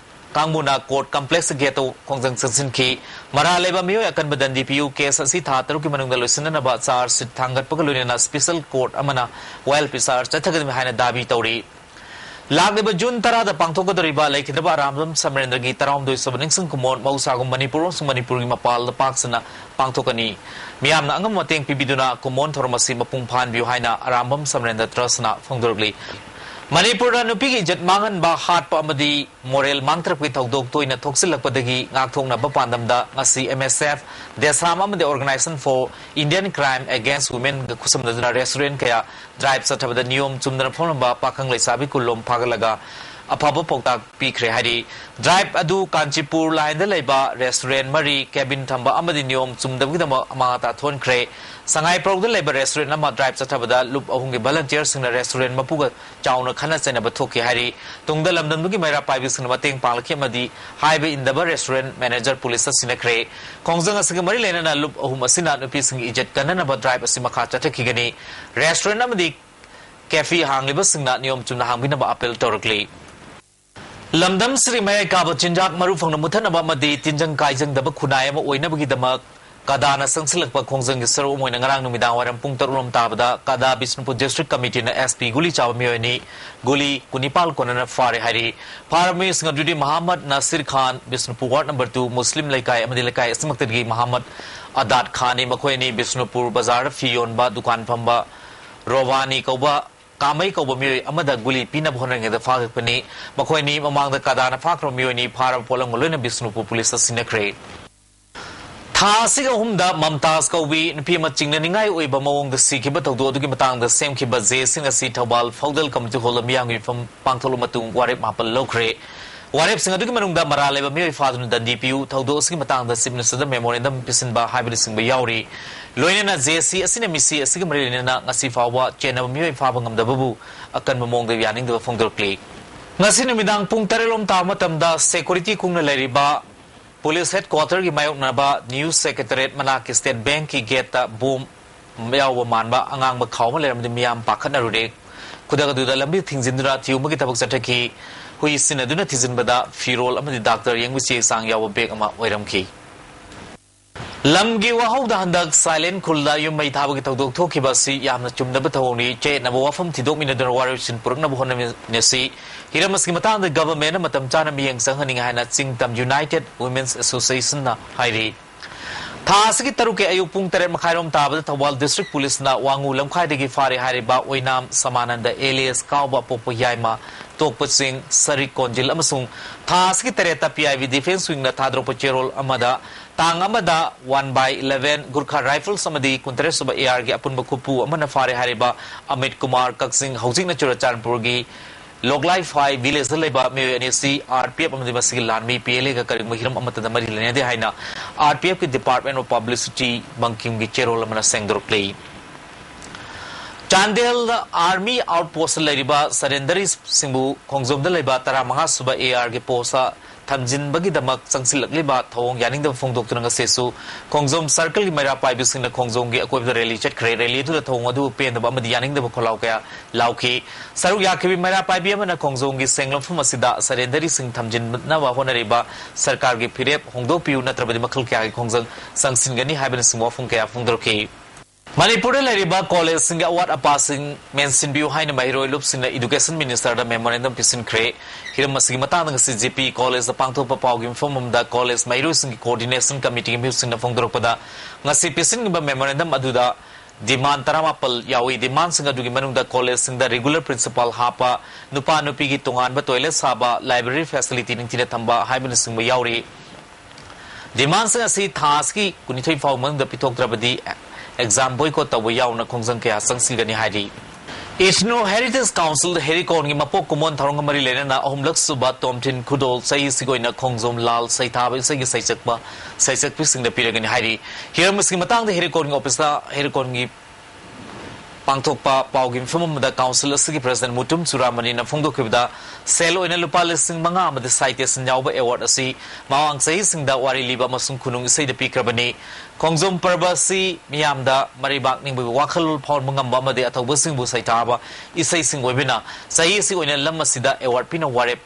ꯀꯥꯡꯕꯨꯅ court complex gateꯇ ꯈꯣꯡꯖꯪ ꯆꯪꯁꯤꯟꯈꯤ꯫ ꯃꯔꯥꯜ ꯂꯩꯕ ꯃꯤꯑꯣꯏ ꯑꯀꯟꯕ ꯗꯟꯗꯤ ꯄꯤꯌꯨ, case ꯑꯁꯤ ꯊꯥ ꯇꯔꯨꯛꯀꯤ ꯃꯅꯨꯡꯗ ꯂꯣꯏꯁꯤꯟꯅꯅꯕ charge sheet ꯊꯥꯡꯒꯠꯄꯒ ꯂꯣꯏꯅꯅ special court ꯑꯃꯅ YLP charge ꯆꯠꯊꯒꯅꯤ ꯍꯥꯏꯅ ꯗꯥꯕꯤ ꯇꯧꯔꯤ꯫ ꯂꯥꯛꯂꯤꯕ ꯖꯨꯟ ꯇꯔꯥꯗ ꯄꯥꯡꯊꯣꯛꯀꯗꯧꯔꯤꯕ ꯂꯩꯈꯤꯗ꯭ꯔꯕ ꯑꯔꯥꯝꯕꯝ ꯁꯃꯔꯦꯟꯗ꯭ꯔꯒꯤ ꯇꯔꯥꯍꯨꯝꯗꯣꯏꯁꯨꯕ ꯅꯤꯡꯁꯤꯡ ꯈꯨꯃꯣꯟ ꯃꯍꯧꯁꯥꯒꯨꯝ ꯃꯅꯤꯄꯨꯔ ꯑꯃꯁꯨꯡ ꯃꯅꯤꯄꯨꯔꯒꯤ ꯃꯄꯥꯟ ꯂꯝꯄꯥꯛꯁꯤꯡꯅ ꯄꯥꯡꯊꯣꯛꯀꯅꯤ꯫ ꯃꯤꯌꯥꯝꯅ ꯑꯉꯝꯕ ꯃꯇꯦꯡ ꯄꯤꯕꯤꯗꯨꯅ ꯈꯨꯃꯣꯟ ꯊꯧꯔꯝ ꯑꯁꯤ ꯃꯄꯨꯡ ꯐꯥꯍꯟꯕꯤꯌꯨ ꯍꯥꯏꯅ ꯑꯔꯥꯝꯕꯝ ꯁꯃꯔꯦꯟꯗ꯭ꯔ Trustꯅ ꯐꯣꯡꯗꯣꯔꯛꯂꯤ꯫ ꯃꯅꯤꯄꯨꯔꯗ ꯅꯨꯄꯤꯒꯤ ꯏꯖꯠ ꯃꯥꯡꯍꯟꯕ, ꯍꯥꯠꯄ ꯑꯃꯗꯤ ꯃꯣꯔꯦꯜ ꯃꯥꯡꯊꯔꯛꯄꯒꯤ ꯊꯧꯗꯣꯛ ꯇꯣꯏꯅ ꯊꯣꯛꯆꯤꯜꯂꯛꯄꯗꯒꯤ ꯉꯥꯛꯊꯣꯛꯅꯕ ꯄꯥꯟꯗꯝꯗ ꯉꯁꯤ M S F, ꯗꯦꯁꯥꯝ ꯑꯃꯗꯤ Organisation for Indian Crime Against Womenꯒ ꯈꯨꯠꯁꯝꯅꯗꯨꯅ restaurant ꯀꯌꯥ drive ꯆꯠꯊꯕꯗ ꯅꯤꯌꯣꯝ ꯆꯨꯝꯗꯅ ꯐꯝꯂꯝꯕ ꯄꯥꯈꯪ ꯂꯩꯁꯥꯕꯤ ꯀꯨꯟꯂꯣꯝ ꯐꯥꯒꯠꯂꯒ ꯑꯐꯕ ꯄꯥꯎꯇꯥꯛ ꯄꯤꯈ꯭ꯔꯦ ꯍꯥꯏꯔꯤ꯫ Drive ꯑꯗꯨ ꯀꯥꯟꯆꯤꯄꯨꯔ lineꯗ ꯂꯩꯕ restaurant ꯃꯔꯤ, cabin ꯊꯝꯕ ꯑꯃꯗꯤ ꯅꯤꯌꯣꯝ ꯆꯨꯝꯗꯕꯒꯤꯗꯃꯛ ꯑꯃꯥꯡ ꯑꯇꯥ ꯊꯣꯛꯍꯟꯈ꯭ꯔꯦ꯫ ꯁꯉꯥꯏ ꯄ꯭ꯔꯧꯗ ꯂꯩꯕ restaurant ꯑꯃ drive ꯆꯠꯊꯕꯗ ꯂꯨꯞ ꯑꯍꯨꯝꯒꯤ volunteerꯁꯤꯡꯅ restaurant ꯃꯄꯨꯒ ꯆꯥꯎꯅ ꯈꯠꯅ ꯆꯩꯅꯕ ꯊꯣꯛꯈꯤ ꯍꯥꯏꯔꯤ꯫ ꯇꯨꯡꯗ ꯂꯝꯗꯝꯗꯨꯒꯤ ꯃꯩꯔꯥ ꯄꯥꯏꯕꯤꯁꯤꯡꯅ ꯃꯇꯦꯡ ꯄꯥꯡꯂꯛꯈꯤ ꯑꯃꯗꯤ ꯍꯥꯏꯕ ꯏꯟꯗꯕ restaurant manager ꯄꯨꯂꯤꯁꯇ ꯁꯤꯟꯅꯈ꯭ꯔꯦ꯫ ꯈꯣꯡꯖꯪ ꯑꯁꯤꯒ ꯃꯔꯤ ꯂꯩꯅꯅ ꯂꯨꯞ ꯑꯍꯨꯝ ꯑꯁꯤꯅ ꯅꯨꯄꯤꯁꯤꯡꯒꯤ ꯏꯖꯠ ꯀꯟꯅꯅꯕ drive ꯑꯁꯤ ꯃꯈꯥ ꯆꯠꯊꯈꯤꯒꯅꯤ꯫ Restaurant ꯑꯃꯗꯤ cafe ꯍꯥꯡꯂꯤꯕꯁꯤꯡꯅ ꯅꯤꯌꯣꯝ ꯆꯨꯝꯅ ꯍꯥꯡꯕꯤꯅꯕ appeal ꯇꯧꯔꯛꯂꯤ꯫ ꯂꯝꯗꯝꯁꯤꯒꯤ ꯃꯌꯥꯏ ꯀꯥꯕ ꯆꯤꯟꯖꯥꯛ ꯃꯔꯨ ꯐꯪꯅ ꯃꯨꯠꯊꯠꯅꯕ ꯑꯃꯗꯤ ꯇꯤꯟꯖꯪ ꯀꯥꯏꯖꯪꯗꯕ ꯈꯨꯟꯅꯥꯏ ꯑꯃ ꯑꯣꯏꯅꯕꯒꯤꯗꯃꯛ ꯀꯗꯥꯅ ꯆꯪꯁꯤꯜꯂꯛꯄ ꯈꯣꯡꯖꯪꯒꯤ ꯁꯔꯨꯛ ꯑꯃ ꯑꯣꯏꯅ ꯉꯔꯥꯡ ꯅꯨꯃꯤꯗꯥꯡ ꯋꯥꯏꯔꯝ ꯄꯨꯡ ꯇꯔꯨꯛ ꯂꯣꯝ ꯇꯥꯕꯗ ꯀꯗꯥ ꯕꯤꯁꯅꯨꯄꯨꯔ district committeeꯅ S P ꯒꯨꯂꯤ ꯆꯥꯕ ꯃꯤꯑꯣꯏ ꯑꯅꯤ ꯒꯨꯂꯤ ꯀꯨꯟꯅꯤꯄꯥꯜ ꯀꯣꯟꯅꯅ ꯐꯥꯔꯦ ꯍꯥꯏꯔꯤ꯫ ꯐꯥꯔꯕ ꯃꯤꯑꯣꯏꯁꯤꯡ ꯑꯗꯨꯗꯤ ꯃꯍꯥꯃꯗ ꯅꯥꯁꯤꯔ ꯈꯥꯟ, ꯕꯤꯁꯅꯨꯄꯨꯔ ward number two ꯃꯨꯁꯂꯤꯝ ꯂꯩꯀꯥꯏ ꯑꯃꯗꯤ ꯂꯩꯀꯥꯏ ꯑꯁꯤꯃꯛꯇꯒꯤ ꯃꯍꯥꯃꯗ ꯑꯗꯥꯗ ꯈꯥꯟꯅꯤ꯫ ꯃꯈꯣꯏ ꯑꯅꯤ ꯕꯤꯁꯅꯨꯄꯨꯔ ꯕꯖꯥꯔꯗ ꯐꯤ ꯌꯣꯟꯕ ꯗꯨꯀꯥꯟ ꯐꯝꯕ ꯔꯣꯕꯥꯅꯤ ꯀꯧꯕ ꯀꯥꯃꯩ ꯀꯧꯕ ꯃꯤꯑꯣꯏ ꯑꯃꯗ ꯒꯨꯂꯤ ꯄꯤꯅꯕ ꯍꯣꯠꯅꯔꯤꯉꯩꯗ ꯐꯥꯈꯛꯄꯅꯤ꯫ ꯃꯈꯣꯏ ꯑꯅꯤ ꯃꯃꯥꯡꯗ ꯀꯗꯥꯅ ꯐꯥꯈ꯭ꯔꯕ ꯃꯤꯑꯣꯏ ꯑꯅꯤ ꯐꯥꯔꯕ ꯄꯣꯠꯂꯝꯒ ꯂꯣꯏꯅ ꯕꯤꯁꯅꯨꯄꯨꯔ ꯄꯨꯂꯤꯁꯇ ꯁꯤꯟꯅꯈ꯭ꯔꯦ꯫ ꯊꯥ ꯑꯁꯤꯒꯤ ꯑꯍꯨꯝꯗ ꯃꯝꯇꯥꯖ ꯀꯧꯕꯤ ꯅꯨꯄꯤ ꯑꯃ ꯆꯤꯡꯅꯅꯤꯡꯉꯥꯏ ꯑꯣꯏꯕ ꯃꯑꯣꯡꯗ ꯁꯤꯈꯤꯕ ꯊꯧꯗꯣꯛ ꯑꯗꯨꯒꯤ ꯃꯇꯥꯡꯗ ꯁꯦꯝꯈꯤꯕ ꯖꯦ ꯑꯦ ꯁꯤ ꯉꯁꯤ ꯊꯧꯕꯥꯜ ꯐꯥꯎꯗꯜ community hallꯗ ꯃꯤꯌꯥꯝꯒꯤ ꯃꯤꯐꯝ ꯄꯥꯡꯊꯣꯛꯂꯕ ꯃꯇꯨꯡ ꯋꯥꯔꯦꯞ ꯃꯥꯄꯜ ꯂꯧꯈ꯭ꯔꯦ꯫ ꯋꯥꯔꯦꯞꯁꯤꯡ ꯑꯗꯨꯒꯤ ꯃꯅꯨꯡꯗ ꯃꯔꯥꯜ ꯂꯩꯕ ꯃꯤꯑꯣꯏ ꯐꯥꯗꯨꯅ ꯗꯟꯗꯤ ꯄꯤꯌꯨ, ꯊꯧꯗꯣꯛ ꯑꯁꯤꯒꯤ ꯃꯇꯥꯡꯗ chief ministerꯗ memorandum ꯄꯤꯁꯤꯟꯕ ꯍꯥꯏꯕꯅꯆꯤꯡꯕ ꯌꯥꯎꯔꯤ꯫ ꯂꯣꯏꯅꯅ ꯖꯦ ꯑꯦ ꯁꯤ ꯑꯁꯤꯅ ꯃꯤꯁꯤ ꯑꯁꯤꯒ ꯃꯔꯤ ꯂꯩꯅꯅ ꯉꯁꯤ ꯐꯥꯎꯕ ꯆꯦꯟꯅꯕ ꯃꯤꯑꯣꯏ ꯐꯥꯕ ꯉꯝꯗꯕꯕꯨ ꯑꯀꯟꯕ ꯃꯑꯣꯡꯗ ꯌꯥꯅꯤꯡꯗꯕ ꯐꯣꯡꯗꯣꯔꯛꯂꯤ꯫ ꯉꯁꯤ ꯅꯨꯃꯤꯗꯥꯡ ꯄꯨꯡ ꯇꯔꯦꯠ ꯂꯣꯝ ꯇꯥꯕ ꯃꯇꯝꯗ security ꯀꯨꯡꯅ ꯂꯩꯔꯤꯕ police headquarterꯒꯤ ꯃꯥꯌꯣꯛꯅꯕ new secretariat ꯃꯅꯥꯛꯀꯤ State Bankꯀꯤ gateꯇ bomb ꯌꯥꯎꯕ ꯃꯥꯟꯕ ꯑꯉꯥꯡꯕ ꯈꯥꯎ ꯑꯃ ꯂꯩꯔꯝꯕꯗꯒꯤ ꯃꯤꯌꯥꯝ ꯄꯥꯈꯠꯅꯔꯨꯔꯦ꯫ ꯈꯨꯗꯛ ꯑꯗꯨꯗ ꯂꯝꯕꯤ ꯊꯤꯡꯖꯤꯟꯗꯨꯅ ꯊꯤꯌꯨꯝꯕꯒꯤ ꯊꯕꯛ ꯆꯠꯊꯈꯤ꯫ ꯍꯨꯏ ꯁꯤꯟꯅꯗꯨꯅ ꯊꯤꯖꯤꯟꯕꯗ ꯐꯤꯔꯣꯜ ꯑꯃꯗꯤ doctor ꯌꯦꯡꯕ ꯆꯦ ꯆꯥꯡ ꯌꯥꯎꯕ bag ꯑꯃ ꯑꯣꯏꯔꯝꯈꯤ꯫ ꯂꯝꯒꯤ ꯋꯥꯍꯧꯗ ꯍꯟꯗꯛ ꯁꯥꯏꯂꯦꯟ ꯈꯨꯜꯗ ꯌꯨꯝ ꯃꯩ ꯊꯥꯕꯒꯤ ꯊꯧꯗꯣꯛ ꯊꯣꯛꯈꯤꯕ ꯑꯁꯤ ꯌꯥꯝꯅ ꯆꯨꯝꯗꯕ ꯊꯧꯑꯣꯡꯅꯤ꯫ ꯆꯌꯦꯠꯅꯕ ꯋꯥꯐꯝ ꯊꯤꯗꯣꯛꯃꯤꯟꯅꯗꯨꯅ ꯋꯥꯔꯣꯏꯁꯤꯟ ꯄꯨꯔꯛꯅꯕ ꯍꯣꯠꯅꯃꯤꯟꯅꯁꯤ꯫ ꯍꯤꯔꯝ ꯑꯁꯤꯒꯤ ꯃꯇꯥꯡꯗ government ꯃꯇꯝ ꯆꯥꯅ ꯃꯤꯠꯌꯦꯡ ꯆꯪꯍꯟꯅꯤꯡꯉꯤ ꯍꯥꯏꯅ ꯆꯤꯡꯇꯝ United Women's Associationꯅ ꯍꯥꯏꯔꯤ꯫ ꯊꯥ ꯑꯁꯤꯒꯤ ꯇꯔꯨꯛꯀꯤ ꯑꯌꯨꯛ ꯄꯨꯡ ꯇꯔꯦꯠ ꯃꯈꯥꯏꯔꯣꯝ ꯇꯥꯕꯗ ꯊꯧꯕꯥꯜ District Police ꯅ ꯋꯥꯉꯨ ꯂꯝꯈꯥꯏꯗꯒꯤ ꯐꯥꯔꯦ ꯍꯥꯏꯔꯤꯕ ꯑꯣꯏꯅꯥꯝ ꯁꯃꯥꯅꯟꯗ alias ꯀꯥꯎꯕ ꯄꯣꯛꯄ ꯌꯥꯏꯃ, ꯇꯣꯛꯄ ꯆꯤꯡ, ꯁꯔꯤꯛ ꯀꯣꯟꯖꯤꯜ ꯑꯃꯁꯨꯡ ꯊꯥ ꯑꯁꯤꯒꯤ ꯇꯔꯦꯠꯇ P I B Defence Wing ꯅ ꯊꯥꯗꯣꯔꯛꯄ ꯆꯦꯔꯣꯜ ꯑꯃꯗ ꯇꯥꯡ ꯑꯃꯗ one by eleven Gurkha Rifles ꯑꯃꯗꯤ ꯀꯨꯟꯇꯔꯦꯠ ꯁꯨꯕ A R ꯒꯤ ꯑꯄꯨꯟꯕ ꯈꯨꯠꯄꯨ ꯑꯃꯅ ꯐꯥꯔꯦ ꯍꯥꯏꯔꯤꯕ ꯑꯃꯤꯠ ꯀꯨꯃꯥꯔ ꯀꯛꯆꯤꯡ, ꯍꯧꯖꯤꯛꯅ ꯆꯨꯔꯆꯥꯟꯄꯨꯔꯒꯤ ꯂꯣꯛꯂꯥꯏꯐꯥꯏ village ꯗ ꯂꯩꯕ ꯃꯤꯑꯣꯏ ꯑꯅꯤ ꯑꯁꯤ R P F ꯑꯃꯗꯤ ꯃꯁꯤꯒꯤ ꯂꯥꯟꯃꯤ P L A ꯒ ꯀꯔꯤꯒꯨꯝꯕ ꯍꯤꯔꯝ ꯑꯃꯠꯇꯗ ꯃꯔꯤ ꯂꯩꯅꯗꯦ ꯍꯥꯏꯅ R P F ꯀꯤ Department of Publicity ꯕꯪꯀꯤꯝꯒꯤ ꯆꯦꯔꯣꯜ ꯑꯃꯅ ꯁꯦꯡꯗꯣꯔꯛꯂꯤ꯫ ꯆꯥꯟꯗꯦꯜꯗ Army Outpost ꯇ ꯂꯩꯔꯤꯕ surrenderees ꯁꯤꯡꯕꯨ ꯈꯣꯡꯖꯣꯝꯗ ꯂꯩꯕ ꯇꯔꯥꯃꯉꯥ ꯁꯨꯕ A R ꯒꯤ post ꯇ ꯊꯝꯖꯤꯟꯕꯒꯤꯗꯃꯛ ꯆꯪꯁꯤꯜꯂꯛꯂꯤꯕ ꯊꯧꯑꯣꯡ ꯌꯥꯅꯤꯡꯗꯕ ꯐꯣꯡꯗꯣꯛꯇꯨꯅ ꯉꯁꯤꯁꯨ ꯈꯣꯡꯖꯣꯝ circle ꯒꯤ ꯃꯩꯔꯥ ꯄꯥꯏꯕꯤꯁꯤꯡꯅ ꯈꯣꯡꯖꯣꯝꯒꯤ ꯑꯀꯣꯏꯕꯗ rally ꯆꯠꯈ꯭ꯔꯦ꯫ Rally ꯑꯗꯨꯗ ꯊꯧꯑꯣꯡ ꯑꯗꯨꯕꯨ ꯄꯦꯟꯗꯕ ꯑꯃꯗꯤ ꯌꯥꯅꯤꯡꯗꯕ ꯈꯣꯜꯂꯥꯎ ꯀꯌꯥ ꯂꯥꯎꯈꯤ꯫ ꯁꯔꯨꯛ ꯌꯥꯈꯤꯕꯤ ꯃꯩꯔꯥ ꯄꯥꯏꯕꯤ ꯑꯃꯅ ꯈꯣꯡꯖꯣꯝꯒꯤ ꯁꯦꯡꯂꯛꯐꯝ ꯑꯁꯤꯗ surrenderees ꯁꯤꯡ ꯊꯝꯖꯤꯟꯅꯕ ꯍꯣꯠꯅꯔꯤꯕ ꯁꯔꯀꯥꯔꯒꯤ ꯐꯤꯔꯦꯞ ꯍꯣꯡꯗꯣꯛꯄꯤꯌꯨ, ꯅꯠꯇ꯭ꯔꯕꯗꯤ ꯃꯈꯜ ꯀꯌꯥꯒꯤ ꯈꯣꯡꯖꯪ ꯆꯪꯁꯤꯟꯒꯅꯤ ꯍꯥꯏꯕꯅꯆꯤꯡꯕ ꯋꯥꯐꯝ ꯀꯌꯥ ꯐꯣꯡꯗꯣꯔꯛꯈꯤ꯫ ꯃꯅꯤꯄꯨꯔꯗ ꯂꯩꯔꯤꯕ college ꯁꯤꯡꯒꯤ ꯑꯋꯥꯠ ꯑꯄꯥꯁꯤꯡ ꯃꯦꯟꯁꯤꯟꯕꯤꯌꯨ ꯍꯥꯏꯅ ꯃꯍꯩꯔꯣꯏ ꯂꯨꯞꯁꯤꯡꯅ Education Minister ꯗ memorandum ꯄꯤꯁꯤꯟꯈ꯭ꯔꯦ꯫ ꯍꯤꯔꯝ ꯑꯁꯤꯒꯤ ꯃꯇꯥꯡꯗ ꯉꯁꯤ G P College ꯗ ꯄꯥꯡꯊꯣꯛꯄ ꯄꯥꯎꯒꯤ ꯃꯤꯐꯝ ꯑꯃꯗ college ꯃꯍꯩꯔꯣꯏꯁꯤꯡꯒꯤ coordination committee ꯒꯤ ꯃꯤꯍꯨꯠꯁꯤꯡꯅ ꯐꯣꯡꯗꯣꯔꯛꯄꯗ, ꯉꯁꯤ ꯄꯤꯁꯤꯟꯈꯤꯕ memorandum ꯑꯗꯨꯗ demand ꯇꯔꯥꯃꯥꯄꯜ ꯌꯥꯎꯏ꯫ Demand ꯁꯤꯡ ꯑꯗꯨꯒꯤ ꯃꯅꯨꯡꯗ college ꯁꯤꯡꯗ regular principal ꯍꯥꯞꯄ, ꯅꯨꯄꯥ ꯅꯨꯄꯤꯒꯤ ꯇꯣꯉꯥꯟꯕ toilet ꯁꯥꯕ, library facility ꯅꯤꯡꯊꯤꯅ ꯊꯝꯕ ꯍꯥꯏꯕꯅꯆꯤꯡꯕ ꯌꯥꯎꯔꯤ꯫ Demand ꯁꯤꯡ ꯑꯁꯤ ꯊꯥ ꯑꯁꯤꯒꯤ ꯀꯨꯟꯅꯤꯊꯣꯏ ꯐꯥꯎ ꯃꯅꯨꯡꯗ ꯄꯤꯊꯣꯛꯇ꯭ꯔꯕꯗꯤ exam boycott ꯇꯧꯕ ꯌꯥꯎꯅ ꯈꯣꯡꯖꯪ ꯀꯌꯥ ꯆꯪꯁꯤꯟꯒꯅꯤ ꯍꯥꯏꯔꯤ꯫ Ethno Heritage Council ꯍꯦꯔꯤꯀꯣꯟꯒꯤ ꯃꯄꯣꯛ ꯀꯨꯝꯑꯣꯟ ꯊꯧꯔꯝꯒ ꯃꯔꯤ ꯂꯩꯅꯅ ꯑꯍꯨꯝꯂꯛ ꯁꯨꯕ ꯇꯣꯝꯊꯤꯟ ꯈꯨꯗꯣꯜ ꯆꯍꯤꯁꯤꯒꯤ ꯑꯣꯏꯅ ꯈꯣꯡꯖꯣꯝ ꯂꯥꯜ ꯁꯩꯊꯥꯕ ꯏꯁꯩꯒꯤ ꯁꯩꯁꯛꯄ ꯁꯩꯁꯛꯄꯤꯁꯤꯡꯗ ꯄꯤꯔꯒꯅꯤ ꯍꯥꯏꯔꯤ꯫ ꯍꯤꯔꯝ ꯑꯁꯤꯒꯤ ꯃꯇꯥꯡꯗ ꯍꯦꯔꯤꯀꯣꯟꯒꯤ office ꯇ ꯍꯦꯔꯤꯀꯣꯟꯒꯤ ꯄꯥꯡꯊꯣꯛꯄ ꯄꯥꯎꯒꯤ ꯃꯤꯐꯝ ꯑꯃꯗ council ꯑꯁꯤꯒꯤ president ꯃꯨꯇꯨꯝ ꯆꯨꯔꯥꯃꯅꯤꯅ ꯐꯣꯡꯗꯣꯛꯈꯤꯕꯗ, ꯁꯦꯜ ꯑꯣꯏꯅ ꯂꯨꯄꯥ ꯂꯤꯁꯤꯡ ꯃꯉꯥ ꯑꯃꯗꯤ citation ꯌꯥꯎꯕ award ꯑꯁꯤ ꯃꯃꯥꯡ ꯆꯍꯤꯁꯤꯡꯗ ꯋꯥꯔꯤ ꯂꯤꯕ ꯑꯃꯁꯨꯡ ꯈꯨꯅꯨꯡ ꯏꯁꯩꯗ ꯄꯤꯈ꯭ꯔꯕꯅꯤ꯫ ꯈꯣꯡꯖꯣꯝ ꯄꯔꯕ ꯑꯁꯤ ꯃꯤꯌꯥꯝꯗ ꯃꯔꯩꯕꯥꯛ ꯅꯤꯡꯕꯒꯤ ꯋꯥꯈꯜꯂꯣꯟ ꯐꯥꯎꯍꯟꯕ ꯉꯝꯕ ꯑꯃꯗꯤ ꯑꯊꯧꯕꯁꯤꯡꯕꯨ ꯁꯩꯊꯥꯕ ꯏꯁꯩꯁꯤꯡ ꯑꯣꯏꯕꯅ, ꯆꯍꯤ ꯑꯁꯤꯒꯤ ꯑꯣꯏꯅ ꯂꯝ ꯑꯁꯤꯗ award ꯄꯤꯅ ꯋꯥꯔꯦꯞ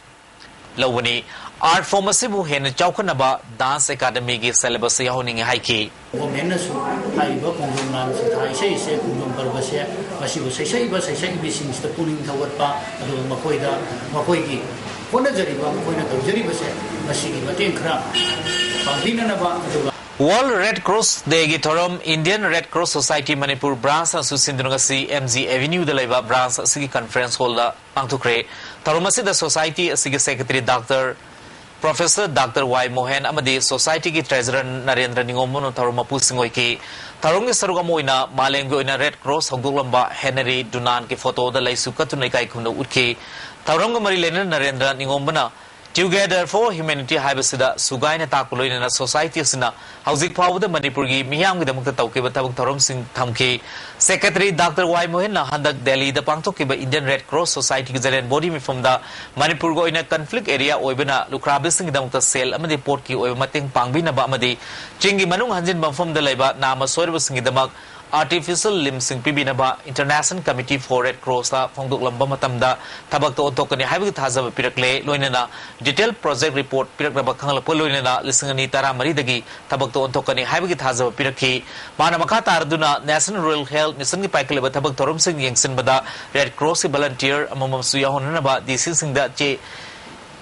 ꯂꯧꯕꯅꯤ꯫ Art form ꯑꯁꯤꯕꯨ ꯍꯦꯟꯅ ꯆꯥꯎꯈꯠꯅꯕ dance academy ꯒꯤ syllabus ꯇ ꯌꯥꯎꯍꯟꯅꯤꯡꯏ ꯍꯥꯏꯈꯤ꯫ Government ꯅꯁꯨ ꯍꯥꯏꯔꯤꯕ ꯈꯣꯡꯖꯣꯝ ꯂꯥꯟ ꯁꯤꯊꯥ ꯏꯁꯩ ꯑꯁꯦ, ꯈꯣꯡꯖꯣꯝ ꯄꯔꯕꯁꯦ, ꯃꯁꯤꯕꯨ ꯁꯩꯁꯛꯏꯕ ꯁꯩꯁꯛꯏꯕꯤꯁꯤꯡꯁꯤꯗ ꯄꯨꯛꯅꯤꯡ ꯊꯧꯒꯠꯄ, ꯑꯗꯨꯒ ꯃꯈꯣꯏꯗ ꯃꯈꯣꯏꯒꯤ ꯍꯣꯠꯅꯖꯔꯤꯕ, ꯃꯈꯣꯏꯅ ꯇꯧꯖꯔꯤꯕꯁꯦ, ꯃꯁꯤꯒꯤ ꯃꯇꯦꯡ ꯈꯔ ꯄꯥꯡꯕꯤꯅꯅꯕ, ꯑꯗꯨꯒ World Red Cross Day ꯒꯤ ꯊꯧꯔꯝ Indian Red Cross Society Manipur Branch ꯅꯁꯨ ꯁꯤꯟꯗꯨꯅ ꯉꯁꯤ M G Avenue ꯗ ꯂꯩꯕ branch ꯑꯁꯤꯒꯤ conference hall ꯗ ꯄꯥꯡꯊꯣꯛꯈ꯭ꯔꯦ꯫ ꯊꯧꯔꯝ ꯑꯁꯤꯗ society ꯑꯁꯤꯒꯤ secretary Doctor Professor Doctor Y ꯃꯣꯍꯦꯟ ꯑꯃꯗꯤ society ꯒꯤ treasurer ꯅꯔꯦꯟꯗ꯭ꯔ ꯅꯤꯉꯣꯝꯕꯝꯅ ꯊꯧꯔꯝ ꯃꯄꯨꯁꯤꯡ ꯑꯣꯏꯈꯤ꯫ ꯊꯧꯔꯝꯒꯤ ꯁꯔꯨꯛ ꯑꯃ ꯑꯣꯏꯅ ꯃꯥꯂꯦꯝꯒꯤ ꯑꯣꯏꯅ Red Cross ꯍꯧꯗꯣꯛꯂꯝꯕ Henry Dunant ꯀꯤ photo ꯗ ꯂꯩꯁꯨ ꯀꯠꯇꯨꯅ ꯏꯀꯥꯏ ꯈꯨꯝꯅꯧ ꯎꯠꯈꯤ꯫ ꯊꯧꯔꯝꯒ ꯃꯔꯤ ꯂꯩꯅꯅ ꯅꯔꯦꯟꯗ꯭ꯔ ꯅꯤꯉꯣꯝꯕꯅ Together for Humanity ꯍꯥꯏꯕꯁꯤꯗ ꯁꯨꯒꯥꯏꯅ ꯇꯥꯛꯄ ꯂꯣꯏꯅꯅ society ꯑꯁꯤꯅ ꯍꯧꯖꯤꯛ ꯐꯥꯎꯕꯗ ꯃꯅꯤꯄꯨꯔꯒꯤ ꯃꯤꯌꯥꯝꯒꯤꯗꯃꯛꯇ ꯇꯧꯈꯤꯕ ꯊꯕꯛ ꯊꯧꯔꯝꯁꯤꯡ ꯊꯝꯈꯤ꯫ Secretary Doctor Y ꯃꯣꯍꯟꯅ ꯍꯟꯗꯛ ꯗꯦꯜꯂꯤꯗ ꯄꯥꯡꯊꯣꯛꯈꯤꯕ Indian Red Cross Society ꯒꯤ general body ꯃꯤꯐꯝꯗ ꯃꯅꯤꯄꯨꯔꯒꯤ ꯑꯣꯏꯅ conflict area ꯑꯣꯏꯕꯅ ꯂꯨꯈ꯭ꯔꯥꯕꯤꯁꯤꯡꯒꯤꯗꯃꯛꯇ ꯁꯦꯜ ꯑꯃꯗꯤ ꯄꯣꯠꯀꯤ ꯑꯣꯏꯕ ꯃꯇꯦꯡ ꯄꯥꯡꯕꯤꯅꯕ ꯑꯃꯗꯤ ꯆꯤꯡꯒꯤ ꯃꯅꯨꯡ ꯍꯟꯖꯤꯟꯕ ꯃꯐꯝꯗ ꯂꯩꯕ ꯅꯥꯃ ꯁꯣꯏꯔꯕꯁꯤꯡꯒꯤꯗꯃꯛ artificial limbs ꯁꯤꯡ ꯄꯤꯕꯤꯅꯕ International Committee for Red Cross ꯇ ꯐꯣꯡꯗꯣꯛꯂꯝꯕ ꯃꯇꯝꯗ ꯊꯕꯛꯇ ꯑꯣꯟꯊꯣꯛꯀꯅꯤ ꯍꯥꯏꯕꯒꯤ ꯊꯥꯖꯕ ꯄꯤꯔꯛꯂꯦ꯫ ꯂꯣꯏꯅꯅ detail project report ꯄꯤꯔꯛꯅꯕ ꯈꯪꯂꯛꯄ ꯂꯣꯏꯅꯅ ꯂꯤꯁꯤꯡ ꯑꯅꯤ ꯇꯔꯥꯃꯔꯤꯗꯒꯤ ꯊꯕꯛꯇ ꯑꯣꯟꯊꯣꯛꯀꯅꯤ ꯍꯥꯏꯕꯒꯤ ꯊꯥꯖꯕ ꯄꯤꯔꯛꯈꯤ꯫ ꯃꯥꯅ ꯃꯈꯥ ꯇꯥꯔꯗꯨꯅ National Rural Health Mission ꯒꯤ ꯄꯥꯏꯈꯠꯂꯤꯕ ꯊꯕꯛ ꯊꯧꯔꯝꯁꯤꯡ ꯌꯦꯡꯁꯤꯟꯕꯗ Red Cross ꯀꯤ volunteer ꯑꯃꯃꯝꯁꯨ ꯌꯥꯎꯍꯟꯅꯅꯕ D C ꯁꯤꯡꯗ ꯆꯦ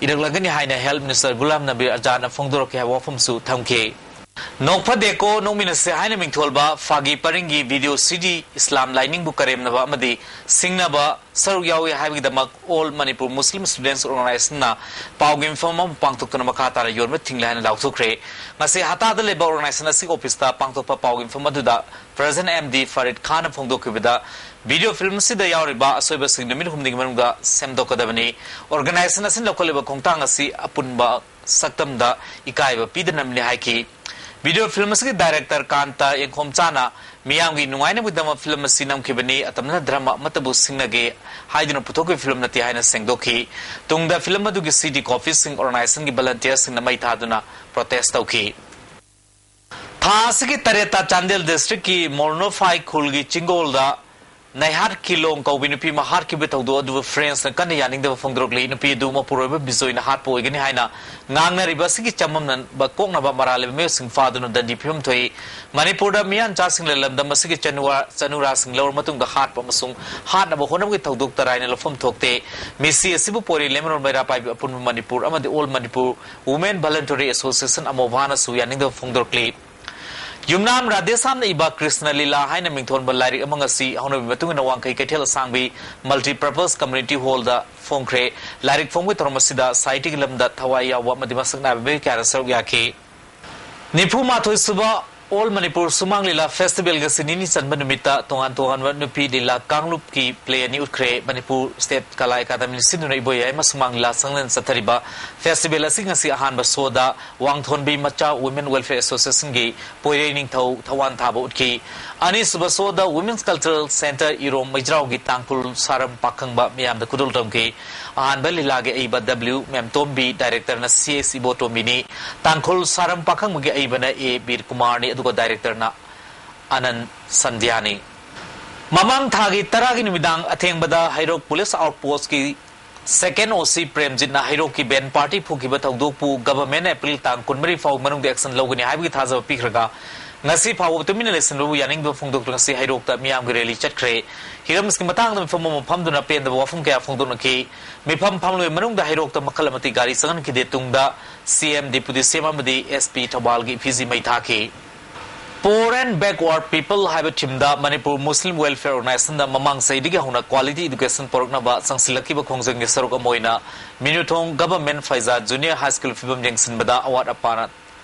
ꯏꯔꯛꯂꯒꯅꯤ ꯍꯥꯏꯅ Health Minister ꯒꯨꯂꯥꯝ ꯅꯕꯤ ꯑꯖꯥꯗꯅ ꯐꯣꯡꯗꯣꯔꯛꯈꯤ ꯍꯥꯏꯕ ꯋꯥꯐꯝꯁꯨ ꯊꯝꯈꯤ꯫ ꯅꯣꯛꯐꯗꯦꯀꯣ ꯅꯣꯛꯃꯤꯟꯅꯁꯦ ꯍꯥꯏꯅ ꯃꯤꯡꯊꯣꯜꯕ ꯐꯥꯒꯤ ꯄꯔꯤꯡꯒꯤ video C D ꯏꯁꯂꯥꯝ ꯂꯥꯏꯅꯤꯡꯕꯨ ꯀꯔꯦꯝꯅꯕ ꯑꯃꯗꯤ ꯁꯤꯡꯅꯕ ꯁꯔꯨꯛ ꯌꯥꯎꯏ ꯍꯥꯏꯕꯒꯤꯗꯃꯛ All Manipur Muslim Students Organization ꯅ ꯄꯥꯎꯒꯤ ꯃꯤꯐꯝ ꯑꯃ ꯄꯥꯡꯊꯣꯛꯇꯨꯅ ꯃꯈꯥ ꯇꯥꯅ ꯌꯣꯟꯕ ꯊꯤꯡꯂꯦ ꯍꯥꯏꯅ ꯂꯥꯎꯊꯣꯛꯈ꯭ꯔꯦ꯫ ꯉꯁꯤ ꯍꯇꯥꯗ ꯂꯩꯕ organization ꯑꯁꯤꯒꯤ office ꯇ ꯄꯥꯡꯊꯣꯛꯄ ꯄꯥꯎꯒꯤ ꯃꯤꯐꯝ ꯑꯗꯨꯗ President M D Farid Khan ꯅ ꯐꯣꯡꯗꯣꯛꯈꯤꯕꯗ video film ꯑꯁꯤꯗ ꯌꯥꯎꯔꯤꯕ ꯑꯁꯣꯏꯕꯁꯤꯡ ꯅꯨꯃꯤꯠ ꯍꯨꯝꯅꯤꯒꯤ ꯃꯅꯨꯡꯗ ꯁꯦꯝꯗꯣꯛꯀꯗꯕꯅꯤ꯫ Organization ꯑꯁꯤꯅ ꯂꯧꯈꯠꯂꯤꯕ ꯈꯣꯡꯊꯥꯡ ꯑꯁꯤ ꯑꯄꯨꯟꯕ ꯁꯛꯇꯝꯗ ꯏꯀꯥꯏꯕ ꯄꯤꯗꯅꯕꯅꯤ ꯍꯥꯏꯈꯤ꯫ Video film ꯑꯁꯤꯒꯤ director ꯀꯥꯟꯇ ꯌꯦꯡꯈꯣꯝꯆꯥꯅ ꯃꯤꯌꯥꯝꯒꯤ ꯅꯨꯡꯉꯥꯏꯅꯕꯒꯤꯗꯃꯛ film ꯑꯁꯤ ꯅꯝꯈꯤꯕꯅꯤ, ꯑꯇꯝꯅꯅ ꯙꯔꯃ ꯑꯃꯠꯇꯕꯨ ꯁꯤꯡꯅꯒꯦ ꯍꯥꯏꯗꯨꯅ ꯄꯨꯊꯣꯛꯈꯤꯕ film ꯅꯠꯇꯦ ꯍꯥꯏꯅ ꯁꯦꯡꯗꯣꯛꯈꯤ꯫ ꯇꯨꯡꯗ film ꯑꯗꯨꯒꯤ C D copy ꯁꯤꯡ organization ꯒꯤ volunteer ꯁꯤꯡꯅ ꯃꯩ ꯊꯥꯗꯨꯅ protest ꯇꯧꯈꯤ꯫ ꯊꯥ ꯑꯁꯤꯒꯤ ꯇꯔꯦꯠꯇ ꯆꯥꯟꯗꯦꯜ district ꯀꯤ ꯃꯣꯔꯅꯣꯐꯥꯏ ꯈꯨꯜꯒꯤ ꯆꯤꯡꯒꯣꯜꯗ ꯅꯩꯍꯥꯠ ꯀꯤꯂꯣꯡ ꯀꯧꯕꯤ ꯅꯨꯄꯤ ꯑꯃ ꯍꯥꯠꯈꯤꯕ ꯊꯧꯗꯣꯛ ꯑꯗꯨꯕꯨ friends ꯅ ꯀꯟꯅ ꯌꯥꯅꯤꯡꯗꯕ ꯐꯣꯡꯗꯣꯔꯛꯂꯤ꯫ ꯅꯨꯄꯤ ꯑꯗꯨ ꯃꯄꯨꯔꯣꯏꯕ ꯕꯤꯖꯣꯏꯅ ꯍꯥꯠꯄ ꯑꯣꯏꯒꯅꯤ ꯍꯥꯏꯅ ꯉꯥꯡꯅꯔꯤꯕ ꯑꯁꯤꯒꯤ ꯆꯃꯝꯅꯕ ꯀꯣꯛꯅꯕ ꯃꯔꯥꯜ ꯂꯩꯕ ꯃꯤꯑꯣꯏꯁꯤꯡ ꯐꯥꯗꯨꯅ ꯗꯟꯗꯤ ꯐꯤꯕꯝ ꯊꯣꯛꯏ꯫ ꯃꯅꯤꯄꯨꯔꯗ ꯃꯤꯌꯥꯟꯆꯥꯁꯤꯡꯅ ꯂꯝꯗꯝ ꯑꯁꯤꯒꯤ ꯆꯅꯨꯋꯥ-, ꯆꯅꯨꯔꯥꯁꯤꯡ ꯂꯧꯔ ꯃꯇꯨꯡꯗ ꯍꯥꯠꯄ ꯑꯃꯁꯨꯡ ꯍꯥꯠꯅꯕ ꯍꯣꯠꯅꯕꯒꯤ ꯊꯧꯗꯣꯛ ꯇꯔꯥꯏꯅ ꯂꯧꯐꯝ ꯊꯣꯛꯇꯦ꯫ ꯃꯤꯁꯤ ꯑꯁꯤꯕꯨ ꯄꯣꯏꯔꯤ ꯂꯦꯃꯔꯣꯜ ꯃꯩꯔꯥ ꯄꯥꯏꯕꯤ ꯑꯄꯨꯟꯕ ꯃꯅꯤꯄꯨꯔ ꯑꯃꯗꯤ All Manipur Women Voluntary Association, ꯑꯃꯣꯚꯥꯅꯁꯨ ꯌꯥꯅꯤꯡꯗꯕ ꯐꯣꯡꯗꯣꯔꯛꯂꯤ꯫ ꯌꯨꯝꯅꯥꯝ ꯔꯥꯙꯦꯁ꯭ꯌꯥꯝꯅ ꯏꯕ ꯀ꯭ꯔꯤꯁꯅ ꯂꯤꯂꯥ ꯍꯥꯏꯅ ꯃꯤꯡꯊꯣꯟꯕ ꯂꯥꯏꯔꯤꯛ ꯑꯃ ꯉꯁꯤ ꯍꯧꯅꯕꯤ ꯃꯇꯨꯡ ꯏꯟꯅ ꯋꯥꯡꯈꯩ ꯀꯩꯊꯦꯜ ꯑꯁꯥꯡꯕꯤ Multipurpose Community Hallꯗ ꯐꯣꯡꯈ꯭ꯔꯦ꯫ ꯂꯥꯏꯔꯤꯛ ꯐꯣꯡꯕꯒꯤ ꯊꯧꯔꯝ ꯑꯁꯤꯗ ꯁꯥꯍꯤꯇꯤꯒꯤ ꯂꯝꯗ ꯊꯋꯥꯏ ꯌꯥꯎꯕ ꯑꯃꯗꯤ ꯃꯁꯛ ꯅꯥꯏꯕ ꯃꯤꯑꯣꯏ ꯀꯌꯥꯅ ꯁꯔꯨꯛ ꯌꯥꯈꯤ꯫ ꯅꯤꯐꯨ ꯃꯥꯊꯣꯏ ꯁꯨꯕ All Manipur ꯁꯨꯃꯥꯡ ꯂꯤꯂꯥ ꯐꯦꯁꯇꯤꯚꯦꯜ ꯉꯁꯤ ꯅꯤꯅꯤ ꯆꯟꯕ ꯅꯨꯃꯤꯠꯇ ꯇꯣꯉꯥꯟ ꯇꯣꯉꯥꯟꯕ ꯅꯨꯄꯤ ꯂꯤꯂꯥ ꯀꯥꯡꯂꯨꯞꯀꯤ ꯄ꯭ꯂꯦ ꯑꯅꯤ ꯎꯠꯈ꯭ꯔꯦ꯫ ꯃꯅꯤꯄꯨꯔ ꯁ꯭ꯇꯦꯠ ꯀꯂꯥ ꯑꯦꯀꯥꯗꯃꯤꯅ ꯁꯤꯟꯗꯨꯅ ꯏꯕꯣꯌꯥꯏꯃ ꯁꯨꯃꯥꯡ ꯂꯤꯂꯥ ꯁꯪꯂꯦꯟ ꯆꯠꯊꯔꯤꯕ ꯐꯦꯁꯇꯤꯚꯦꯜ ꯑꯁꯤ ꯉꯁꯤ ꯑꯍꯥꯟꯕ ꯁꯣꯗ ꯋꯥꯡꯊꯣꯟꯕꯤ ꯃꯆꯥ Women Welfare Associationꯒꯤ ꯄꯣꯏꯔꯩ ꯅꯤꯡꯊꯧ ꯊꯋꯥꯟ ꯊꯥꯕ ꯎꯠꯈꯤ꯫ ꯑꯅꯤꯁꯨꯕ ꯁꯣꯗ Women's Cultural Centre ꯏꯔꯣꯝ ꯃꯩꯖ꯭ꯔꯥꯎꯒꯤ ꯇꯥꯡꯈꯨꯜ ꯁꯥꯔꯝ ꯄꯥꯈꯪꯕ ꯃꯤꯌꯥꯝꯗ ꯈꯨꯗꯣꯜ ꯇꯝꯈꯤ꯫ ꯑꯍꯥꯟꯕ ꯂꯤꯂꯥꯒꯤ ꯑꯏꯕ W ꯃꯦꯝꯇꯣꯝꯕꯤ, ꯗꯥꯏꯔꯦꯛꯇꯔꯅ ꯁꯤ ꯑꯦꯁ ꯏꯕꯣꯇꯣꯝꯕꯤꯅꯤ꯫ ꯇꯥꯡꯈꯨꯜ ꯁꯥꯔꯝ ꯄꯥꯈꯪꯕꯒꯤ ꯑꯏꯕꯅ ꯑꯦ ꯕꯤꯔꯀꯨꯃꯥꯔꯅꯤ, ꯑꯗꯨꯒ ꯗꯥꯏꯔꯦꯛꯇꯔꯅ ꯑꯅꯟ ꯁꯟꯙ꯭ꯌꯥꯅꯤ꯫ ꯃꯃꯥꯡ ꯊꯥꯒꯤ ꯇꯔꯥꯒꯤ ꯅꯨꯃꯤꯗꯥꯡ ꯑꯊꯦꯡꯕꯗ ꯍꯩꯔꯣꯛ ꯄꯨꯂꯤꯁ ꯑꯥꯎꯠꯄꯣꯁꯀꯤ ꯁꯦꯀꯦꯟ ꯑꯣ ꯁꯤ ꯄ꯭ꯔꯦꯝꯖꯤꯠꯅ ꯍꯩꯔꯣꯛꯀꯤ ꯕꯦꯟ ꯄꯥꯔꯇꯤ ꯐꯨꯈꯤꯕ ꯊꯧꯗꯣꯛꯄꯨ ꯒꯚꯔꯟꯃꯦꯟꯠꯅ ꯑꯦꯄ꯭ꯔꯤꯜ ꯇꯥꯡ ꯀꯨꯟꯃꯔꯤ ꯐꯥꯎ ꯃꯅꯨꯡꯗ ꯑꯦꯛꯁꯟ ꯂꯧꯒꯅꯤ ꯍꯥꯏꯕꯒꯤ ꯊꯥꯖꯕ ꯄꯤꯈ꯭ꯔꯒ, ꯉꯁꯤ ꯐꯥꯎꯕ ꯇꯨꯃꯤꯟꯅ ꯂꯩꯁꯤꯟꯕꯕꯨ ꯌꯥꯅꯤꯡꯗꯕ ꯐꯣꯡꯗꯣꯛꯇꯨꯅ ꯉꯁꯤ ꯍꯩꯔꯣꯛꯇ ꯃꯤꯌꯥꯝꯒꯤ ꯔꯦꯂꯤ ꯆꯠꯈ꯭ꯔꯦ꯫ ꯍꯤꯔꯝꯁꯀꯤ ꯃꯇꯥꯡꯗ ꯃꯤꯐꯝ ꯑꯃ ꯐꯝꯗꯨꯅ ꯄꯦꯟꯗꯕ ꯋꯥꯐꯝ ꯀꯌꯥ ꯐꯣꯡꯗꯣꯛꯅꯈꯤ꯫ ꯃꯤꯐꯝ ꯐꯝꯂꯕ ꯃꯅꯨꯡꯗ ꯍꯩꯔꯣꯛꯇ ꯃꯈꯜ ꯑꯃꯗꯤ ꯒꯥꯔꯤ ꯆꯪꯍꯟꯈꯤꯗꯦ꯫ ꯇꯨꯡꯗ ꯁꯤ ꯑꯦꯝ, ꯗꯤꯄꯨꯇꯤ ꯁꯤ ꯑꯦꯝ ꯑꯃꯗꯤ ꯑꯦꯁ ꯄꯤ ꯊꯧꯕꯥꯜꯒꯤ ꯏꯐꯤꯖꯤ ꯃꯩ ꯊꯥꯈꯤ꯫ Poor and Backward People ꯍꯥꯏꯕ ꯊꯤꯝꯗ ꯃꯅꯤꯄꯨꯔ ꯃꯨꯁꯂꯤꯝ ꯋꯦꯜꯐꯤꯌꯔ ꯑꯣꯔꯒꯅꯥꯏꯖꯦꯁꯟꯗ ꯃꯃꯥꯡ ꯆꯍꯤꯗꯒꯤ ꯍꯧꯅ ꯀ꯭ꯋꯥꯂꯤꯇꯤ ꯏꯗꯨꯀꯦꯁꯟ ꯄꯨꯔꯛꯅꯕ ꯆꯪꯁꯤꯜꯂꯛꯈꯤꯕ ꯈꯣꯡꯖꯪꯒꯤ ꯁꯔꯨꯛ ꯑꯃ ꯑꯣꯏꯅ ꯃꯤꯅꯨꯊꯣꯡ ꯒꯚꯔꯟꯃꯦꯟꯠ ꯐꯩꯖꯥ ꯖꯨꯅꯤꯌꯔ ꯍꯥꯏ ꯁ꯭ꯀꯨꯜ ꯐꯤꯕꯝ ꯌꯦꯡꯁꯤꯟꯕꯗ ꯑꯋꯥꯠ ꯑꯄꯥꯅ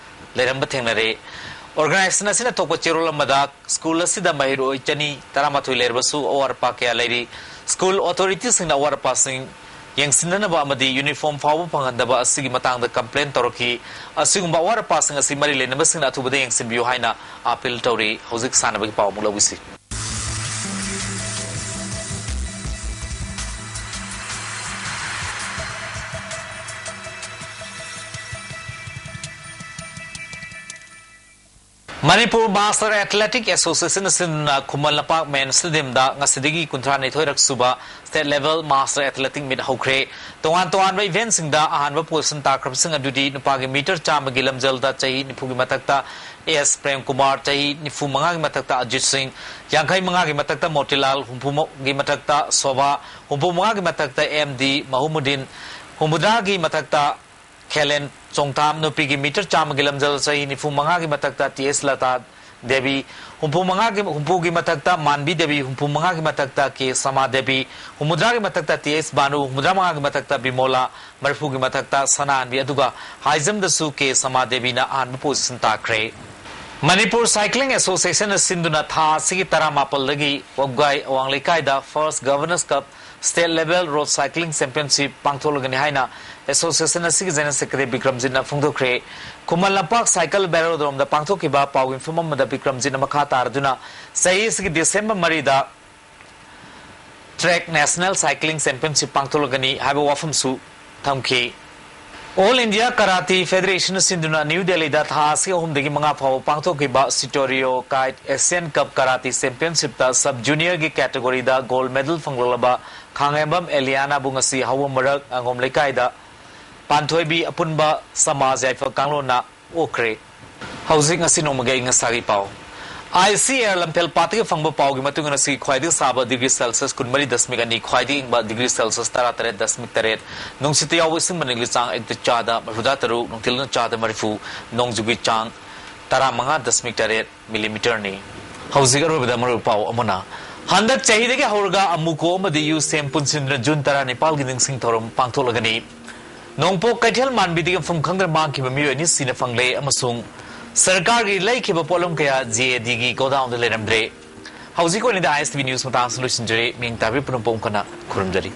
ꯂꯩꯔꯝꯕ ꯊꯦꯡꯅꯔꯦ꯫ ꯑꯣꯔꯒꯅꯥꯏꯖꯦꯁꯟ ꯑꯁꯤꯅ ꯊꯣꯛꯄ ꯆꯦꯔꯣꯜ ꯑꯃꯗ ꯁ꯭ꯀꯨꯜ ꯑꯁꯤꯗ ꯃꯍꯩꯔꯣꯏ ꯆꯅꯤ ꯇꯔꯥꯃꯥꯊꯣꯏ ꯂꯩꯔꯕꯁꯨ ꯑꯋꯥꯠ ꯑꯄꯥ ꯀꯌꯥ ꯂꯩꯔꯤ꯫ ꯁ꯭ꯀꯨꯜ ꯑꯣꯊꯣꯔꯤꯇꯤꯁꯤꯡꯅ ꯑꯋꯥꯠ ꯑꯄꯥꯁꯤꯡ ꯌꯦꯡꯁꯤꯟꯅꯅꯕ ꯑꯃꯗꯤ ꯌꯨꯅꯤꯐꯣꯔꯝ ꯐꯥꯎꯕ ꯐꯪꯍꯟꯗꯕ ꯑꯁꯤꯒꯤ ꯃꯇꯥꯡꯗ ꯀꯝꯄ꯭ꯂꯦꯟ ꯇꯧꯔꯛꯈꯤ꯫ ꯑꯁꯤꯒꯨꯝꯕ ꯑꯋꯥꯠ ꯑꯄꯥꯁꯤꯡ ꯑꯁꯤ ꯃꯔꯤ ꯂꯩꯅꯕꯁꯤꯡꯅ ꯑꯊꯨꯕꯗ ꯌꯦꯡꯁꯤꯟꯕꯤꯌꯨ ꯍꯥꯏꯅ ꯑꯥꯄꯤꯜ ꯇꯧꯔꯤ꯫ ꯍꯧꯖꯤꯛ ꯁꯥꯟꯅꯕꯒꯤ ꯄꯥꯎ ꯑꯃꯨꯛ ꯂꯧꯕꯤꯁꯤ꯫ ꯃꯅꯤꯄꯨꯔ ꯃꯥꯁꯇꯔ ꯑꯦꯊꯂꯦꯇꯤꯛ ꯑꯦꯁꯣꯁꯤꯌꯦꯁꯟ ꯑꯁꯤꯅ ꯈꯨꯃꯟ ꯂꯝꯄꯥꯛ ꯃꯦꯟ ꯁ꯭ꯇꯦꯗꯤꯌꯝꯗ ꯉꯁꯤꯗꯒꯤ ꯀꯨꯟꯊ꯭ꯔꯥꯅꯤꯊꯣꯏꯔꯛ ꯁꯨꯕ ꯁ꯭ꯇꯦꯠ ꯂꯦꯚꯦꯜ ꯃꯥꯁꯇꯔ ꯑꯦꯊꯂꯦꯇꯤꯛ ꯃꯤꯠ ꯍꯧꯈ꯭ꯔꯦ꯫ ꯇꯣꯉꯥꯟ ꯇꯣꯉꯥꯟꯕ ꯏꯚꯦꯟꯠꯁꯤꯡꯗ ꯑꯍꯥꯟꯕ ꯄꯣꯖꯤꯁꯟ ꯇꯥꯈ꯭ꯔꯕꯁꯤꯡ ꯑꯗꯨꯗꯤ ꯅꯨꯄꯥꯒꯤ ꯃꯤꯇꯔ ꯆꯥꯝꯃꯒꯤ ꯂꯝꯖꯦꯜꯗ ꯆꯍꯤ ꯅꯤꯐꯨꯒꯤ ꯃꯊꯛꯇ ꯑꯦꯁ ꯄ꯭ꯔꯦꯝ ꯀꯨꯃꯥꯔ, ꯆꯍꯤ ꯅꯤꯐꯨ ꯃꯉꯥꯒꯤ ꯃꯊꯛꯇ ꯑꯖꯤꯠ ꯁꯤꯡ, ꯌꯥꯡꯈꯩ ꯃꯉꯥꯒꯤ ꯃꯊꯛꯇ ꯃꯣꯇꯤꯂꯥꯜ, ꯍꯨꯝꯐꯨꯒꯤ ꯃꯊꯛꯇ ꯁꯣꯚꯥ, ꯍꯨꯝꯐꯨ ꯃꯉꯥꯒꯤ ꯃꯊꯛꯇ ꯑꯦꯝ ꯗꯤ ꯃꯍꯨꯃꯨꯗꯤꯟ, ꯍꯨꯝꯐꯨꯇꯔꯥꯒꯤ ꯃꯊꯛꯇ ꯈꯦꯂꯦꯟ ꯆꯣꯡꯊꯥꯝ, ꯅꯨꯄꯤꯒꯤ ꯃꯤꯇꯔ ꯆꯥꯝꯃꯒꯤ ꯂꯝꯖꯦꯜ ꯆꯍꯤ ꯅꯤꯐꯨ ꯃꯉꯥꯒꯤ ꯃꯊꯛꯇ ꯇꯤ ꯑꯦꯁ ꯂꯇꯥ, ꯗꯦꯕꯤ, ꯍꯨꯝꯐꯨ ꯃꯉꯥꯒꯤ, ꯍꯨꯝꯐꯨꯒꯤ ꯃꯊꯛꯇ ꯃꯥꯟꯕꯤ ꯗꯦꯕꯤ, ꯍꯨꯝꯐꯨ ꯃꯉꯥꯒꯤ ꯃꯊꯛꯇ ꯀꯦ ꯁꯃꯥ ꯗꯦꯕꯤ, ꯍꯨꯝꯐꯨꯇꯔꯥꯒꯤ ꯃꯊꯛꯇ ꯇꯤ ꯑꯦꯁ ꯕꯥꯅꯨ, ꯍꯨꯝꯐꯨꯇꯔꯥ ꯃꯉꯥꯒꯤ ꯃꯊꯛꯇ ꯕꯤꯃꯣꯂꯥ, ꯃꯔꯤꯐꯨꯒꯤ ꯃꯊꯛꯇ ꯁꯅꯥꯍꯟꯕꯤ, ꯑꯗꯨꯒ ꯍꯥꯏ ꯖꯝꯗꯁꯨ ꯀꯦ ꯁꯃꯥ ꯗꯦꯕꯤꯅ ꯑꯍꯥꯟꯕ ꯄꯣꯖꯤꯁꯟ ꯇꯥꯈ꯭ꯔꯦ꯫ ꯃꯅꯤꯄꯨꯔ ꯁꯥꯏꯀ꯭ꯂꯤꯡ ꯑꯦꯁꯣꯁꯤꯌꯦꯁꯟꯅ ꯁꯤꯟꯗꯨꯅ ꯊꯥ ꯑꯁꯤꯒꯤ ꯇꯔꯥꯃꯥꯄꯜꯗꯒꯤ ꯋꯥꯕꯒꯥꯏ ꯑꯋꯥꯡ ꯂꯩꯀꯥꯏꯗ first governor's cup state level road cycling championship ꯄꯥꯡꯊꯣꯛꯂꯒꯅꯤ ꯍꯥꯏꯅ ꯑꯦꯁꯣꯁꯤꯌꯦꯁꯟ ꯑꯁꯤꯒꯤ general secretary ꯕꯤꯀ꯭ꯔꯝꯖꯤꯠꯅ ꯐꯣꯡꯗꯣꯛꯈ꯭ꯔꯦ꯫ Khuman Lampak cycle ꯚꯦꯂꯣꯗ꯭ꯔꯣꯝꯗ ꯄꯥꯡꯊꯣꯛꯈꯤꯕ ꯄꯥꯎꯒꯤ ꯃꯤꯐꯝ ꯑꯃꯗ ꯕꯤꯀ꯭ꯔꯝꯖꯤꯠꯅ ꯃꯈꯥ ꯇꯥꯔꯗꯨꯅ ꯆꯍꯤ ꯑꯁꯤꯒꯤ ꯗꯤꯁꯦꯝꯕꯔ ꯃꯔꯤꯗ ꯇ꯭ꯔꯦꯛ ꯅꯦꯁꯅꯦꯜ ꯁꯥꯏꯀ꯭ꯂꯤꯡ ꯆꯦꯝꯄꯤꯌꯟꯁꯤꯞ ꯄꯥꯡꯊꯣꯛꯂꯒꯅꯤ ꯍꯥꯏꯕ ꯋꯥꯐꯝꯁꯨ ꯊꯝꯈꯤ꯫ ꯑꯣꯜ ꯏꯟꯗꯤꯌꯥ ꯀꯔꯥꯇꯤ ꯐꯦꯗꯔꯦꯁꯟꯅ ꯁꯤꯟꯗꯨꯅ ꯅ꯭ꯌꯨ ꯗꯦꯜꯂꯤꯗ ꯊꯥ ꯑꯁꯤ ꯑꯍꯨꯝꯗꯒꯤ ꯃꯉꯥ ꯐꯥꯎꯕ ꯄꯥꯡꯊꯣꯛꯈꯤꯕ ꯁꯤꯇꯣꯔꯤꯌꯣ ꯀꯥꯏꯠ ꯑꯦꯁꯤꯌꯥꯟ ꯀꯞ ꯀꯔꯥꯇꯤ ꯆꯦꯝꯄꯤꯌꯟꯁꯤꯞꯇ ꯁꯕ ꯖꯨꯅꯤꯌꯔꯒꯤ ꯀꯦꯇꯦꯒꯣꯔꯤꯗ ꯒꯣꯜꯗ ꯃꯦꯗꯜ ꯐꯪꯂꯛꯂꯕ ꯈꯥꯡꯉꯦꯝꯕꯝ ꯑꯦꯂꯤꯌꯥꯅꯥꯕꯨ ꯉꯁꯤ ꯍꯧꯕ ꯃꯔꯛ ꯑꯉꯣꯝ ꯂꯩꯀꯥꯏꯗ ꯄꯥꯟꯊꯣꯏꯕꯤ ꯑꯄꯨꯟꯕ ꯁꯃꯥꯖ ꯌꯥꯏꯐ ꯀꯥꯡꯂꯣꯟꯅ ꯑꯣꯛꯈ꯭ꯔꯦ꯫ ꯍꯧꯖꯤꯛ ꯉꯁꯤ ꯅꯣꯡꯃꯒꯤ ꯑꯏꯪ ꯑꯁꯥꯒꯤ ꯄꯥꯎ꯫ ꯑꯥꯏ ꯁꯤ ꯑꯦꯌꯔ ꯂꯝꯐꯦꯜ ꯄꯥꯠꯇꯒꯤ ꯐꯪꯕ ꯄꯥꯎꯒꯤ ꯃꯇꯨꯡ ꯏꯟꯅ ꯉꯁꯤ ꯈ꯭ꯋꯥꯏꯗꯒꯤ ꯁꯥꯕ ꯗꯤꯒ꯭ꯔꯤ ꯁꯦꯜꯁꯤꯌꯁ ꯀꯨꯟꯃꯔꯤ ꯗꯁꯃꯤꯛ ꯑꯅꯤ, ꯈ꯭ꯋꯥꯏꯗꯒꯤ ꯏꯪꯕ ꯗꯤꯒ꯭ꯔꯤ ꯁꯦꯜꯁꯤꯌꯁ ꯇꯔꯥꯇꯔꯦꯠ ꯗꯁꯃꯤꯛ ꯇꯔꯦꯠ, ꯅꯨꯡꯁꯤꯠꯇ ꯌꯥꯎꯕ ꯏꯁꯤꯡ ꯃꯅꯤꯜꯒꯤ ꯆꯥꯡ ꯑꯌꯨꯛꯇ ꯆꯥꯗ ꯃꯔꯤꯐꯨꯇꯔꯨꯛ, ꯅꯨꯡꯊꯤꯜꯅ ꯆꯥꯗ ꯃꯔꯤꯐꯨ, ꯅꯣꯡꯖꯨꯒꯤ ꯆꯥꯡ ꯇꯔꯥꯃꯉꯥ ꯗꯁꯃꯤꯛ ꯇꯔꯦꯠ ꯃꯤꯂꯤꯃꯤꯇꯔꯅꯤ꯫ ꯍꯧꯖꯤꯛ ꯑꯔꯣꯏꯕꯗ ꯃꯔꯨꯑꯣꯏꯕ ꯄꯥꯎ ꯑꯃꯅ, ꯍꯟꯗꯛ ꯆꯍꯤꯗꯒꯤ ꯍꯧꯔꯒ ꯑꯃꯨꯀꯣ ꯑꯃꯗꯤ ꯌꯨ ꯁꯦꯝ ꯄꯨꯟꯁꯤꯟꯗꯨꯅ ꯖꯨꯟ ꯇꯔꯥꯅꯤꯄꯥꯜꯒꯤ ꯅꯤꯡꯁꯤꯡ ꯊꯧꯔꯝ ꯄꯥꯡꯊꯣꯛꯂꯒꯅꯤ꯫ ꯅꯣꯡꯄꯣꯛ ꯀꯩꯊꯦꯜ ꯃꯥꯟꯕꯤꯗꯒꯤ ꯃꯐꯝ ꯈꯪꯗꯅ ꯃꯥꯡꯈꯤꯕ ꯃꯤꯑꯣꯏ ꯑꯅꯤ ꯁꯤꯅ ꯐꯪꯂꯦ ꯑꯃꯁꯨꯡ ꯁꯔꯀꯥꯔꯒꯤ ꯂꯩꯈꯤꯕ ꯄꯣꯠꯂꯝ ꯀꯌꯥ ꯖꯦ ꯑꯦ ꯗꯤꯒꯤ ꯒꯣꯗꯥꯎꯟꯗ ꯂꯩꯔꯝꯗ꯭ꯔꯦ꯫ ꯍꯧꯖꯤꯛ ꯑꯣꯏꯅꯗꯤ ꯑꯥꯏ ꯑꯦꯁ ꯇꯤ ꯚꯤ ꯅ꯭ꯌꯨꯁ ꯃꯇꯥꯡꯁꯤꯗ ꯂꯣꯏꯁꯤꯟꯖꯔꯦ꯫ ꯃꯤꯡ ꯇꯥꯕꯤ ꯄꯨꯝꯅꯃꯛꯄꯨ ꯑꯃꯨꯛ ꯍꯟꯅ ꯈꯨꯔꯨꯝꯖꯔꯤ꯫